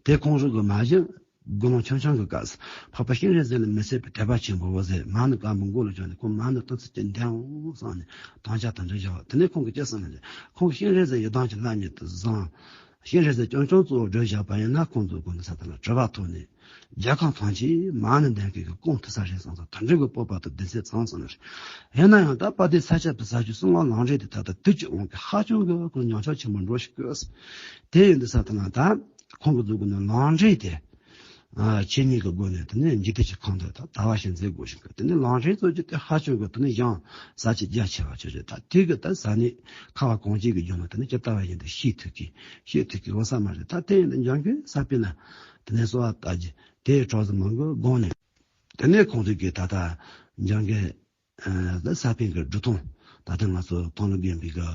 དེ་ཁོང་རང་གིས་མ་གཞི་དགུང་ལོ་ཆུང་ཆུང་གི་སྐབས་སུ་འཕགས་པ་སྤྱན་རས་གཟིགས་ལ་མི་ཟད་པའི་དད་པ་ཆེན་པོ་བ་ཟེར། མ་ཎི་བཀའ་འབུམ་མགོ་ལ་བཞག་ནས་ཁོང་མ་ཎི་ཏོག་ཙམ་ཅིག་འདོན་འོང་བསམ་ནས་དམ་བཅའ་དེ་འདྲ་བཞག་པ། དེ་ནས་ཁོང་གིས་ཅི་གསུངས་ན་ཟེར། ཁོང་གིས་སྤྱན་རས་གཟིགས་ཡི་དམ་གྱི་ལྷ་ཉིད་དུ་བཟུང་། སྤྱན་རས་གཟིགས་རྐྱང་རྐྱང་གཙོ་བོར་བསྒྲུབས་བཞག་པ་ཡིན་ན། ཁོང་ཚོའི་སྒོ་ནས་ས་ཐོག་ལ་གྲུབ་པ་ཐོབ་ནས་རྒྱལ་ཁམས་ཐམས་ཅད་མ་ཎི་ལྡན་མཁན་གྱི་སྐུ་ཐོབ་ས་རེད་བསམ་ཙང་། དེ་འདྲ་གི་སྤོབས་པ་དང་གདེང་ཚོད་ཚང་སོང་ནས། ཡིན་ན་ཡང་ད་དཔལ་ལྡན་ས་སྐྱ་པའི་ཟབ་ཆོས་གསང་སྔགས་ལམ་འབྲས་དེ་ད་ལྟ་དུས་ཀྱི་དབང་གིས་ཧ་ཅང་གི་ཁོ་ཉམས་ཆག་ཆེན་པོ་འགྲོ་བཞིན་ཡོད། དེ་ཡིན་དུས་ས་ཐོག་ལ་ད་ཁོང་གི་སྒོ་ནས་ལམ་འབྲས་དེ། ཨ། ཆོས་ཉིད་ཀྱི་སྒོ་ནས་དེ་ནས་འཇིག་རྟེན་གྱི་ཁམས་འདི་ད་དལ་བ་ཞིག་མཛད་དགོས་ཤིང་། དེ་ནས་ལམ་འབྲས་ཚོ་ཅིག་དེ་ཧ་ཅང་གི་དེ་ནས་ཡང་ཟབ་ཆོས་རྒྱ་ཆེ་བ་ཅིག་རེད། ད་དེ་གི་ད་ཟབ་གནད་ཁ་བ་གངས་ཅན་གྱི་ལྗོངས་ལ་དེ་ནས་ཇི་ལྟ་བ་བཞིན་དུ་ཤེས་ཐུབ་མཁན་ཤེས་ཐུབ་མཁན་འོ་ས་མ་རེད། ད་དེ་ཡིན་ན་འཇམ་མགོན་ས་པཎ་ལ་དེ་ནས་གསོལ་བ་བཏབ་རྗེས་དེའི་གྲོགས་སུ་མང་པོ་དགོངས་ནས། དེ་ནས་ཁོང་ཚོས་ཀྱིས་ད་ལྟ་འཇམ་མགོན། ཨ། ད་ས་པཎ་གྱི་སྒྲུབ་ཐུང་། ད་ལྟ་ང་ཚོ་དང་ལོ་རྒན་པའི་གི།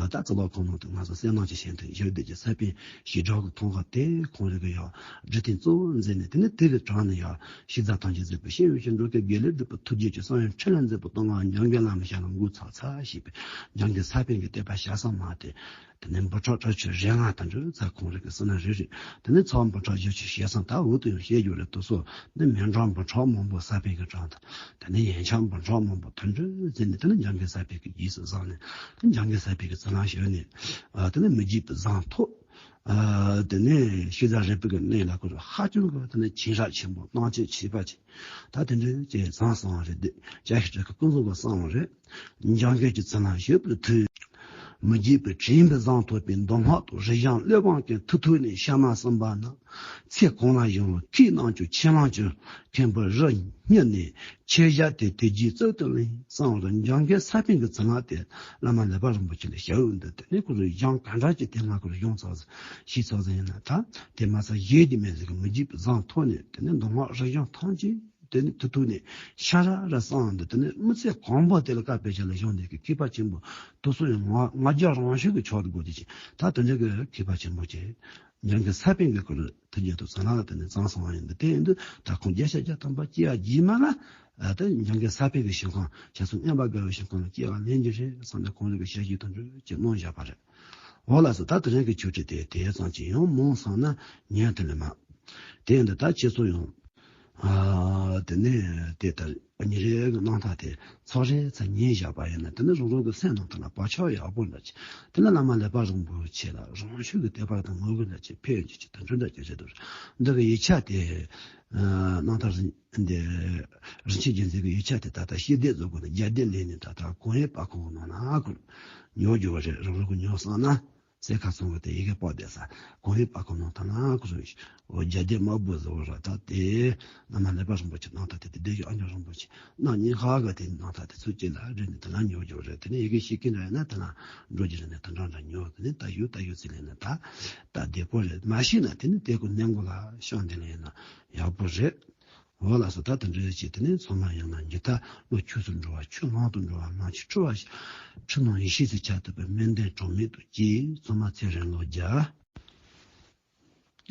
ཨ། ད་རྩ་བ་ཁོང་ནང་དུ་ང་ཚོ་གསལ་སྣང་ཅིག་བྱས་འདུག་ཞུ་བསྡད་ཀྱི། ས་པཎ་ཞི་དྲག་གི་ཐུང་ཀ་དེ་ཁོང་རང་གིས་ཡང་སྒྲུབ་ཐུང་གཙོ་བོ་མཛད་ནས། དེ་ནས་དེ་གི་དྲུང་ནས་ཡང་ཕྱི་ཟླ་ཐམས་ཅད་གཟིགས་པའི་ཤེས་ཡོན་ཞིང་འགྲོ་ཀའི་དགེ་ལེགས་སྒྲུབ་པའི་ཐུགས་རྗེ་ཆེ། གསང་ཡུམ་ཕྲིན་ལས་མཛད་པའི་སྟོང་བ་འཇམ་མགོན་བླ་མའི་ཞལ་ལ་འགོད་ཚར་ཚར་ཞེས་པའི་འཇམ་མགོན་ས་པཎ་གྱི་བསྟན་པ་ཞབས་སོར་མ་སྟེ། དེ་ནས་འབུམ་ཕྲག་དྲུག་ཅུ་རེ་ལྔ་དང་འབྲེལ་ཚར། ཁོང་རང་གི་བསོད་ནམས་རེ་རེ། དེ་ནས་ཚར་འབུམ་ཕྲག་བཞི་བཅུ་ཞེ་གསུམ་ད་འུ་ཐུག་ཡང་བཤད་རྒྱུ་རེད། དེ་ཚོ་ནི་མཎྜལ་འབུམ་ཕྲག་མང་པོ་ས་པཎ་གྱི་དྲུང་དུ། དེ་ནས་ཡན་ཆད་འབུམ་ཕྲག་མང་པོ་དོན་འགྲུབ་མཛད་ནས། དེ་ནས་འཇམ་མགོན་ས་པཎ་གྱི་རྗེས་སུ་བཟུང་ནས། དེ་འཇམ་མགོན་ས་པཎ་གྱི་རྩིས་ལེན་ཞུས་ནས། ཨ། དེ་ནས་མི་བརྗེད་པའི་གཟེངས་ཐོབ། ཨ། དེ་ནས་ཤེས་བྱ་རིག་པའི་གི་གནས་ལ་ཁོ་རང་ཧ་ཅང་གི་དེ་ནས་བྱིན་རླབས་ཆེན་པོ་སྣང་ཆེན་ཆེ་བ་ཅིག་ད་དེ་འདྲའི་ཅིག་བཟང་སོང་བ་རེད། དེ་ཅ་ཤི་ཏྲ་གི་ཀུན་རྫོབ་ཀྱི་གསང་བ་རེད། འཇམ་མགོན་གྱི་ཚུལ་ལ་བཞུགས་པའི་མཐུས། མི་བརྗེད་པའི་དྲན་པའི་གཟེངས་ཐོབ་པའི་མདོ་སྔགས་དང་། རིག་གཞུང་གླེགས་བམ་གྱི་མཐུ་ཐོགས་ནས། ཕྱག་ན་གསུམ་པ་ན་ཚེ་གང་ལ་བཞེངས་པའི་མཁས་རྣམས་ཀྱི་ཆེ་ལོང་ཅན། མཁན་པོ་རི་བསྙེན་ནས་ཆོས་བཞག་སྟེ་དེ་རྗེས་གཙུག་ཏུ་ལེན། གསང་བ་འཇམ་མགོན་ས་པཎ་གྱི་ཚུལ་ལ་དེ་བླ་མ་ཀླད་པ་རིན་པོ་ཆེ་ལ་ཞུས་འདུག་དེ་ནས་ཁོ་ཚོས་གཞུང་ག་འདྲ་ཅིག་དེ་སྔ་ཁོ་ཚོས་གཞུང་ཚོགས་ཤེས་ཚོགས་ཡིན་ན། ད་དེ་མ་ཚད་གཞན་དེ་མིན་ཟེར་གི་མི་བརྗེད་པའི་གཟེངས་ཐོབ་ནས། དེ་ནས་མདོ་སྔགས་རིག་གཞུང་ཐམས་ཅད་དེ་ནས་མཐུ་ཐོགས་ནས་ཤ་ར་ར་གསང་འདུག་དེ་ནས་མི་ཚེ་གང་པོ་དེ་ལ་བཀའ་ཕེབས་ཆ་ལ་གཞུང་འདི་གི་མཁས་པ་ཆེན་པོ་དེ་ཚོ་ཡང་ང་ང་རྒྱལ་རང་ཤུགས་ཀྱིས་ཆགས་འདུག་གོ། དེ་ཅི་ད་དེ་འདྲ་གི་མཁས་པ་ཆེན་པོ་ཅིག་འཇམ་མགོན་ས་པཎ་གྱི་སྐུ་ལ་ཐུགས་རྗེ་དང་ཚང་ལ་དེ་ནས་གཟེངས་སོང་བ་ཡིན་འདུག་དེ་ཡིན་དུས་ད་ཁོང་བརྒྱ་ཆ་བརྒྱ་ཐམ་པ་སྐྱེ་བ་རྗེས་མ་ལ། ཨ། ད་འཇམ་མགོན་ས་པཎ་གྱི་ཞིང་ཁམས་བྱང་སེམས་མཉམ་པ་དགའ་བའི་ཞིང་ཁམས་ལ་སྐྱེ་བ་ལེན་རྒྱུ་རེད་བསམ་ནས་ཁོང་རང་གི་ཞལ་བཞུགས་དང་འབྲེལ་ཅིག་གནང་བཞག་པ་རེད། འོ་ལགས་སོ། ད་དེ་རིང་གི་ཆོས་ཁྲིད་དེ་དེ་ཙམ་ཅིག་ཡང་མང་སོང་ན་ཉན་ཐུབ་ལེ་མ། དེ་ཡིན་དུས་ད་ཁྱེད་ཚོ་ཡང་། ཨ། དེ་ནས་དེ་ལྟར་ཉིན་རེ་གི་རྣམ་ཐར་དེ་ཚོགས་རེ་ཙམ་ཉན་བཞག་པ་ཡིན་ན། དེ་ནི་རང་རང་གི་སེམས་ནང་དུ་ལ་བག་ཆགས་ཡག་པོ་འདྲ་ཅིག་དེ་ནི་བླ་མ་ཀླད་པ་རིན་པོ་ཆེ་ལ་རང་ཤུགས་ཀྱིས་དད་པ་དང་མོས་གུས་འདྲ་ཅིག་འཕེལ་ཡོང་རྒྱུ་ཅིག་དང་འབྲེལ་འདྲ་ཅིག་རེད་འདུག་འདི་གི་ཡིག་ཆ་དེ། ཨ། རྣམ་ཐར་རིན། འདི་རིན་ཆེན་རྒྱལ་མཚན་གྱི་ཡིག་ཆ་དེ་ད་ལྟ་ཤེས་ལྡན་ཚོ་གི་ནས་རྒྱ་སྡེ་ལས་ནས་ད་ལྟ་གངས་ཡུལ་པར་ཁང་གི་ནང་ན་ཁོ་ཉོ་རྒྱུ་བ་རེད། རང་རང་གིས་ཉོ་བསམ་ན་གསལ་ཁ་ཚང་གི་དེ་ཡི་གེ་ཕབ་བསྡད་ས་གངས་ཡུལ་པར་ཁང་ནང་ད་ན་ཁོ་རང་འོ་རྒྱ་སྡེ་དམར་པོ་བཟོ་བ་ར། ད་དེ་བླ་མ་ཀླད་པ་རིན་པོ་ཆེ་རྣམ་ཐར་དེ་དེ་སྡེ་བཞི་ཨ་འཇམ་རིན་པོ་ཆེ་རྣམ་གཉིས་ཀ་གི་དེ་རྣམ་ཐར་དེ་ཚོ་གཅིག་ལ་སྦྲེལ་ནས་ད་ན་ཉོ་རྒྱུ་བ་རེད། དེ་ནས་ཡི་གེ་ཤེས་ཀྱི་འདྲ་ཡིན་ན་ད་ན་འགྲོ་རྒྱུ་རེད། ནས་དེ་འདྲ་འདྲ་ཉོ། དེ་ནས་ད་ཡུ་ད་ཡུ་ཚིག་ལས་ན་ད་ད་བདེ་པོ་རེད། མ་ཤེས་ན་དེ་ནས་དེ་ཀོ་ནས་མགོ་ལ་ཤོག་འདི་ལས་ན་ཡག་པོ་རེད། འོ་ལགས་སོ། ད་དེ་འདྲ་བྱས་དེ་ནས་ཚང་མ་ཡང་ན་འཇིག་ལྟ་བློ་ཆོས་སུ་འགྲོ་བ། ཆོས་ངག་ཏུ་འགྲོ་བ། ནང་ཆོས་འཁྲུལ་བ་ཞིག་འཁྲུལ་སྣང་ཡེ་ཤེས་སུ་ཆགས་ཐུབ་པའི་སྨོན་འདུན་གྲངས་མེད་དུ་བསྐྱེད། ཚང་མ་ཚེ་རིང་ལོ་བརྒྱ།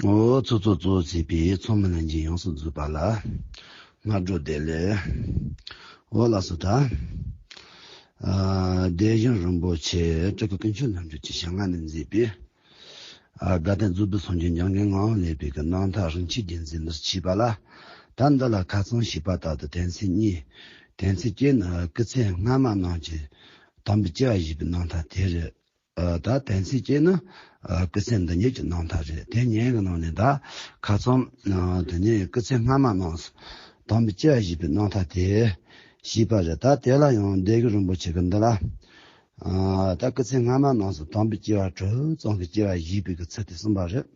འོ་ཚོགས་གཙོ་གཙོ་བྱས་པའི་ཚོགས་མི་ལྷན་རྒྱས་ཡོངས་སུ་རྫོགས་པ་ལ་སྔ་དྲོ་བདེ་ལེགས། འོ་ལགས་སོ། ད་ ཨ་སྡེ་བཞི་རིན་པོ་ཆེ་སྤྲུལ་སྐུ་ཀུན་མཁྱེན་རྣམ་དཔྱོད་ཀྱི་ཞལ་སྔ་ནས་མཛད་པའི་ཨ་དགའ་ལྡན་རྫོགས་པའི་སངས་རྒྱས་མྱ་ངན་ངང་ལས་འདས་པའི་གི་རྣམ་ཐར་རིན་ཆེན་རྒྱན་མཛོད་འདིར་མཆིས་པ་ལ། ད་འདི་ལ་ཁ་ཚོན་ཞེས་པ་ལྟར་དུ་དོན་ཚན་གཉིས། དོན་ཚན་གཅིག་ནི་སྐུ་ཚེ་སྔ་མ་རྣམས་ཀྱི་དམ་པའི་སྐྱེ་བ་བཞེས་པའི་རྣམ་ཐར་དེ་རེད། ཨ་ད་དོན་ཚན་གཅིག་ནི་ཨ་སྐུ་ཚེ་འདི་ཉིད་ཀྱི་རྣམ་ཐར་རེད། དེ་ཉིད་ཀྱི་ནང་ནས་ད་ཁ་ཚོན་ཨ་དེ་ནས་སྐུ་ཚེ་སྔ་མ་རྣམས་སུ་དམ་པའི་སྐྱེ་བ་བཞེས་པའི་རྣམ་ཐར་དེ་ཞེས་པ་རེད། ད་དེ་ལ་ཡང་སྡེ་དགེ་རིན་པོ་ཆེ་གིས་འདི་ལ་ཨ་ད་སྐུ་ཚེ་སྔ་མ་རྣམས་སུ་དམ་པའི་སྐྱེ་བ་དྲུག་ཙམ་གྱི་སྐྱེ་བ་བཞེས་པའི་གི་ཚུལ་དེ་གསུངས་པ་རེད།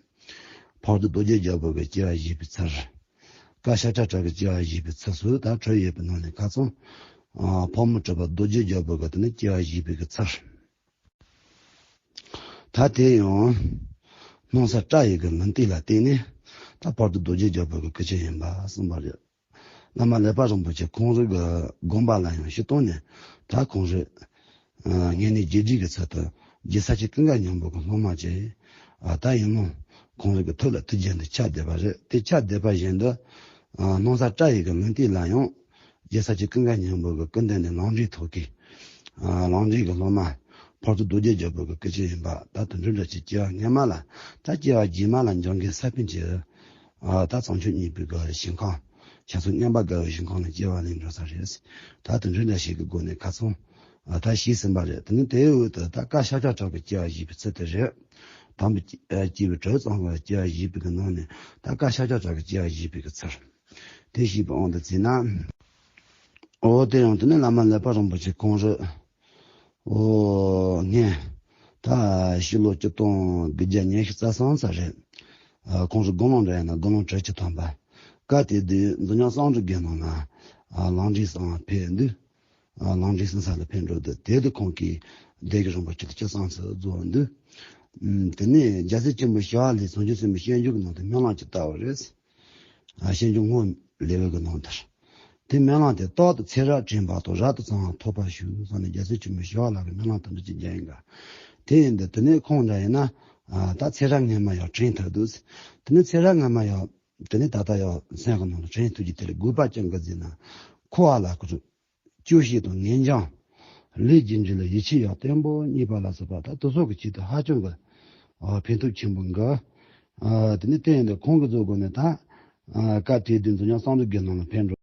ཕག་གྲུ་རྡོ་རྗེ་རྒྱལ་པོ་གི་སྐྱེ་བ་བཞེས་པའི་ཚུལ། བཀའ་ཤཱཀྱ་གྲགས་ཀྱི་སྐྱེ་བ་བཞེས་པའི་ཚུལ་སོགས་ད་དྲུག་ཡོད་པའི་ནང་ནས་ཁ་ཚོན་ཨ་ཕག་མོ་གྲུ་པ་རྡོ་རྗེ་རྒྱལ་པོ་གི་དེ་ནི་སྐྱེ་བ་བཞེས་པའི་གི་ཚུལ། ད་དེ་ཡང་སྣང་ས་བཀྲ་ཡི་གི་ལུང་བསྟན་ལ་བརྟེན་ནས་ད་ཕག་གྲུ་རྡོ་རྗེ་རྒྱལ་པོ་གི་སྐུ་ཆེན་ཡིན་པ་གསུངས་པ་རེད། བླ་མ་ཀླད་པ་རིན་པོ་ཆེ་ཁོང་རང་གི་དགོངས་པ་ལ་ཡང་ཞིབ་བཏང་ནས་ད་ཁོང་རང་ཨ་སྔོན་གནས་རྗེས་དྲན་གྱི་ཚུལ་དུ་རྗེ་ས་སྐྱ་ཀུན་དགའ་སྙིང་པོ་གི་སློབ་མ་བྱས། ཨ་ད་ཡིན་ནོ་ཁོང་རང་གི་ཐུགས་ལ་ཐུགས་རྗེ་འདི་ཆགས་བསྡད་པ་རེད། དེ་ཆགས་བསྡད་པ་བཞིན་དུ་ཨ་སྣང་ས་བཀྲ་ཡི་གི་ལུང་བསྟན་ལ་ཡང་རྗེ་ས་སྐྱ་ཀུན་དགའ་སྙིང་པོ་གི་སྐུ་མདུན་ནས་ལམ་འབྲས་ཐོབ་མཁན་ཨ་ལམ་འབྲས་ཀྱི་སློབ་མ་ཕག་གྲུ་རྡོ་རྗེ་རྒྱལ་པོ་གི་སྐུ་ཆེན་ཡིན་པ། ད་དེ་འདྲ་འདྲ་ཅིག་སྐྱེ་བ་སྔ་མ་ལ་ད་སྐྱེ་བ་རྗེས་མ་ལ་འབྱུང་མཁན་ས་པཎ་གྱི་ཨ་ད་བྱང་ཆུབ་སྙིང་པོའི་གི་ཞིང་ཁམས་བྱང་ཆུབ་མཉམ་པ་དགའ་བའི་ཞིང་ཁམས་ལ་སྐྱེ་བ་ལེན་འགྲོ་ས་རེད། ད་དེ་འདྲ་འདྲ་ཞིག་གི་སྒོ་ནས་ཁ་ཚོན་ཨ་ད་ཞིག་ཟིན་པ་རེད། དེ་ནི་དེའི་འོག་ཏུ་ད་བཀའ་ཤཱཀྱ་གྲགས་ཀྱི་སྐྱེ་བ་བཞེས་པའི་ཚུལ་དེ་རེད། དམ་པའི་སྐྱེ་བའི་དྲུག་ཙམ་གྱི་སྐྱེ་བ་བཞེས་པའི་གི་ནང་ནས་ད་བཀའ་ཤཱཀྱ་གྲགས་ཀྱི་སྐྱེ་བ་བཞེས་པའི་གི་ཚུལ་དེ་ཞེས་པའི་དབང་དུ་བྱས་ན། འོ་དེ་ཡང་དེ་ནི་བླ་མ་ཀླད་པ་རིན་པོ་ཆེ་ཁོང་རང་འོ་སྔོན་ད་ཕྱི་ལོ་ཆིག་སྟོང་དགུ་བརྒྱ་ཉི་ཤུ་རྩ་གསུམ་ཙམ་རེད། ཨ་ཁོང་ཚོ་དགུང་ལོ་འདྲ་ཡིན་ན་དགུང་ལོ་དྲུག་ཅུ་ཐམ་པ། སྐབས་དེ་དུས་འཛམ་གླིང་བསམ་གྲུབ་དགེ་སློང་ལ་ཨ་ལམ་འབྲས་གསུམ་ཕེབས་དུས། ཨ་ལམ་འབྲས་གསུམ་ས་ལ་ཕེབས་འགྲོ་དུས་དེ་དུས་ཁོང་གིས་སྡེ་དགེ་རིན་པོ་ཆེ་དེ་ཅི་གསུངས་ཚུལ་རྫོགས་འདུག་ཨུམ་དེ་ནས་རྒྱལ་སྲས་ཆེན་པོ་ཞི་བ་ལྷས་བྱང་ཆུབ་སེམས་དཔའི་སྤྱོད་འཇུག་གི་ནང་དུ་སྨོན་ལམ་ཅིག་བཏབ་པ་རེད། ཨ་སྤྱོད་འཇུག་སྔོན་ལེའུ་གི་ནང་དུ། དེ་སྨོན་ལམ་དེ་རྟག་ཏུ་ཚེ་རབས་དྲན་བར་དུ་རབ་ཏུ་བརྩོན་པ་ཐོབ་པར་ཤོག་གསུངས་ནས་རྒྱལ་སྲས་ཆེན་པོ་ཞི་བ་ལྷ་གིས་སྨོན་ལམ་དེ་འདྲ་ཅིག་བརྒྱབ་ཡིན་ག་དེ་ཡིན་དུས་དེ་ནས་ཁོང་འདྲ་ཡིན་ན་ཨ་ད་ཚེ་རབས་སྔོན་མ་ཡང་དྲན་ཐུབ་འདུག་དེ་ནས་ཚེ་རབས་སྔོན་མ་ཡང་དེ་ནས་ད་ལྟ་ཡང་སེམས་ཀྱི་ནང་དུ་དྲན་ཐུབ་རྒྱུ་དེ་ལ་དགོས་པ་ཅི་འདུག་ཟེར་ན། འཁོར་བ་ལ་སྐུ་སྐྱོ་ཤས་དང་ངེས་འབྱུང་། ལས་རྒྱུ་འབྲས་ལ་ཡིད་ཆེས་ཡང་བརྟན་པོ་རྙེད་པ་ལ་སོགས་པ་ད་དེ་སོགས་ཀྱི་ཆེད་དུ་ཧ་ཅང་གི་ཨ་ཕན་ཐོགས་ཆེན་པོ་འགའ། ཨ་དེ་ནས་བསྟན་ཡོད་འདུག་ཁོང་གི་མཛད་སྒོ་ནས་ད་ཨ་སྐབས་དེ་དུས་འཛམ་གླིང་བསམ་གྲུབ་དགེ་སློང་ལ་ཕེབས་འགྲོ།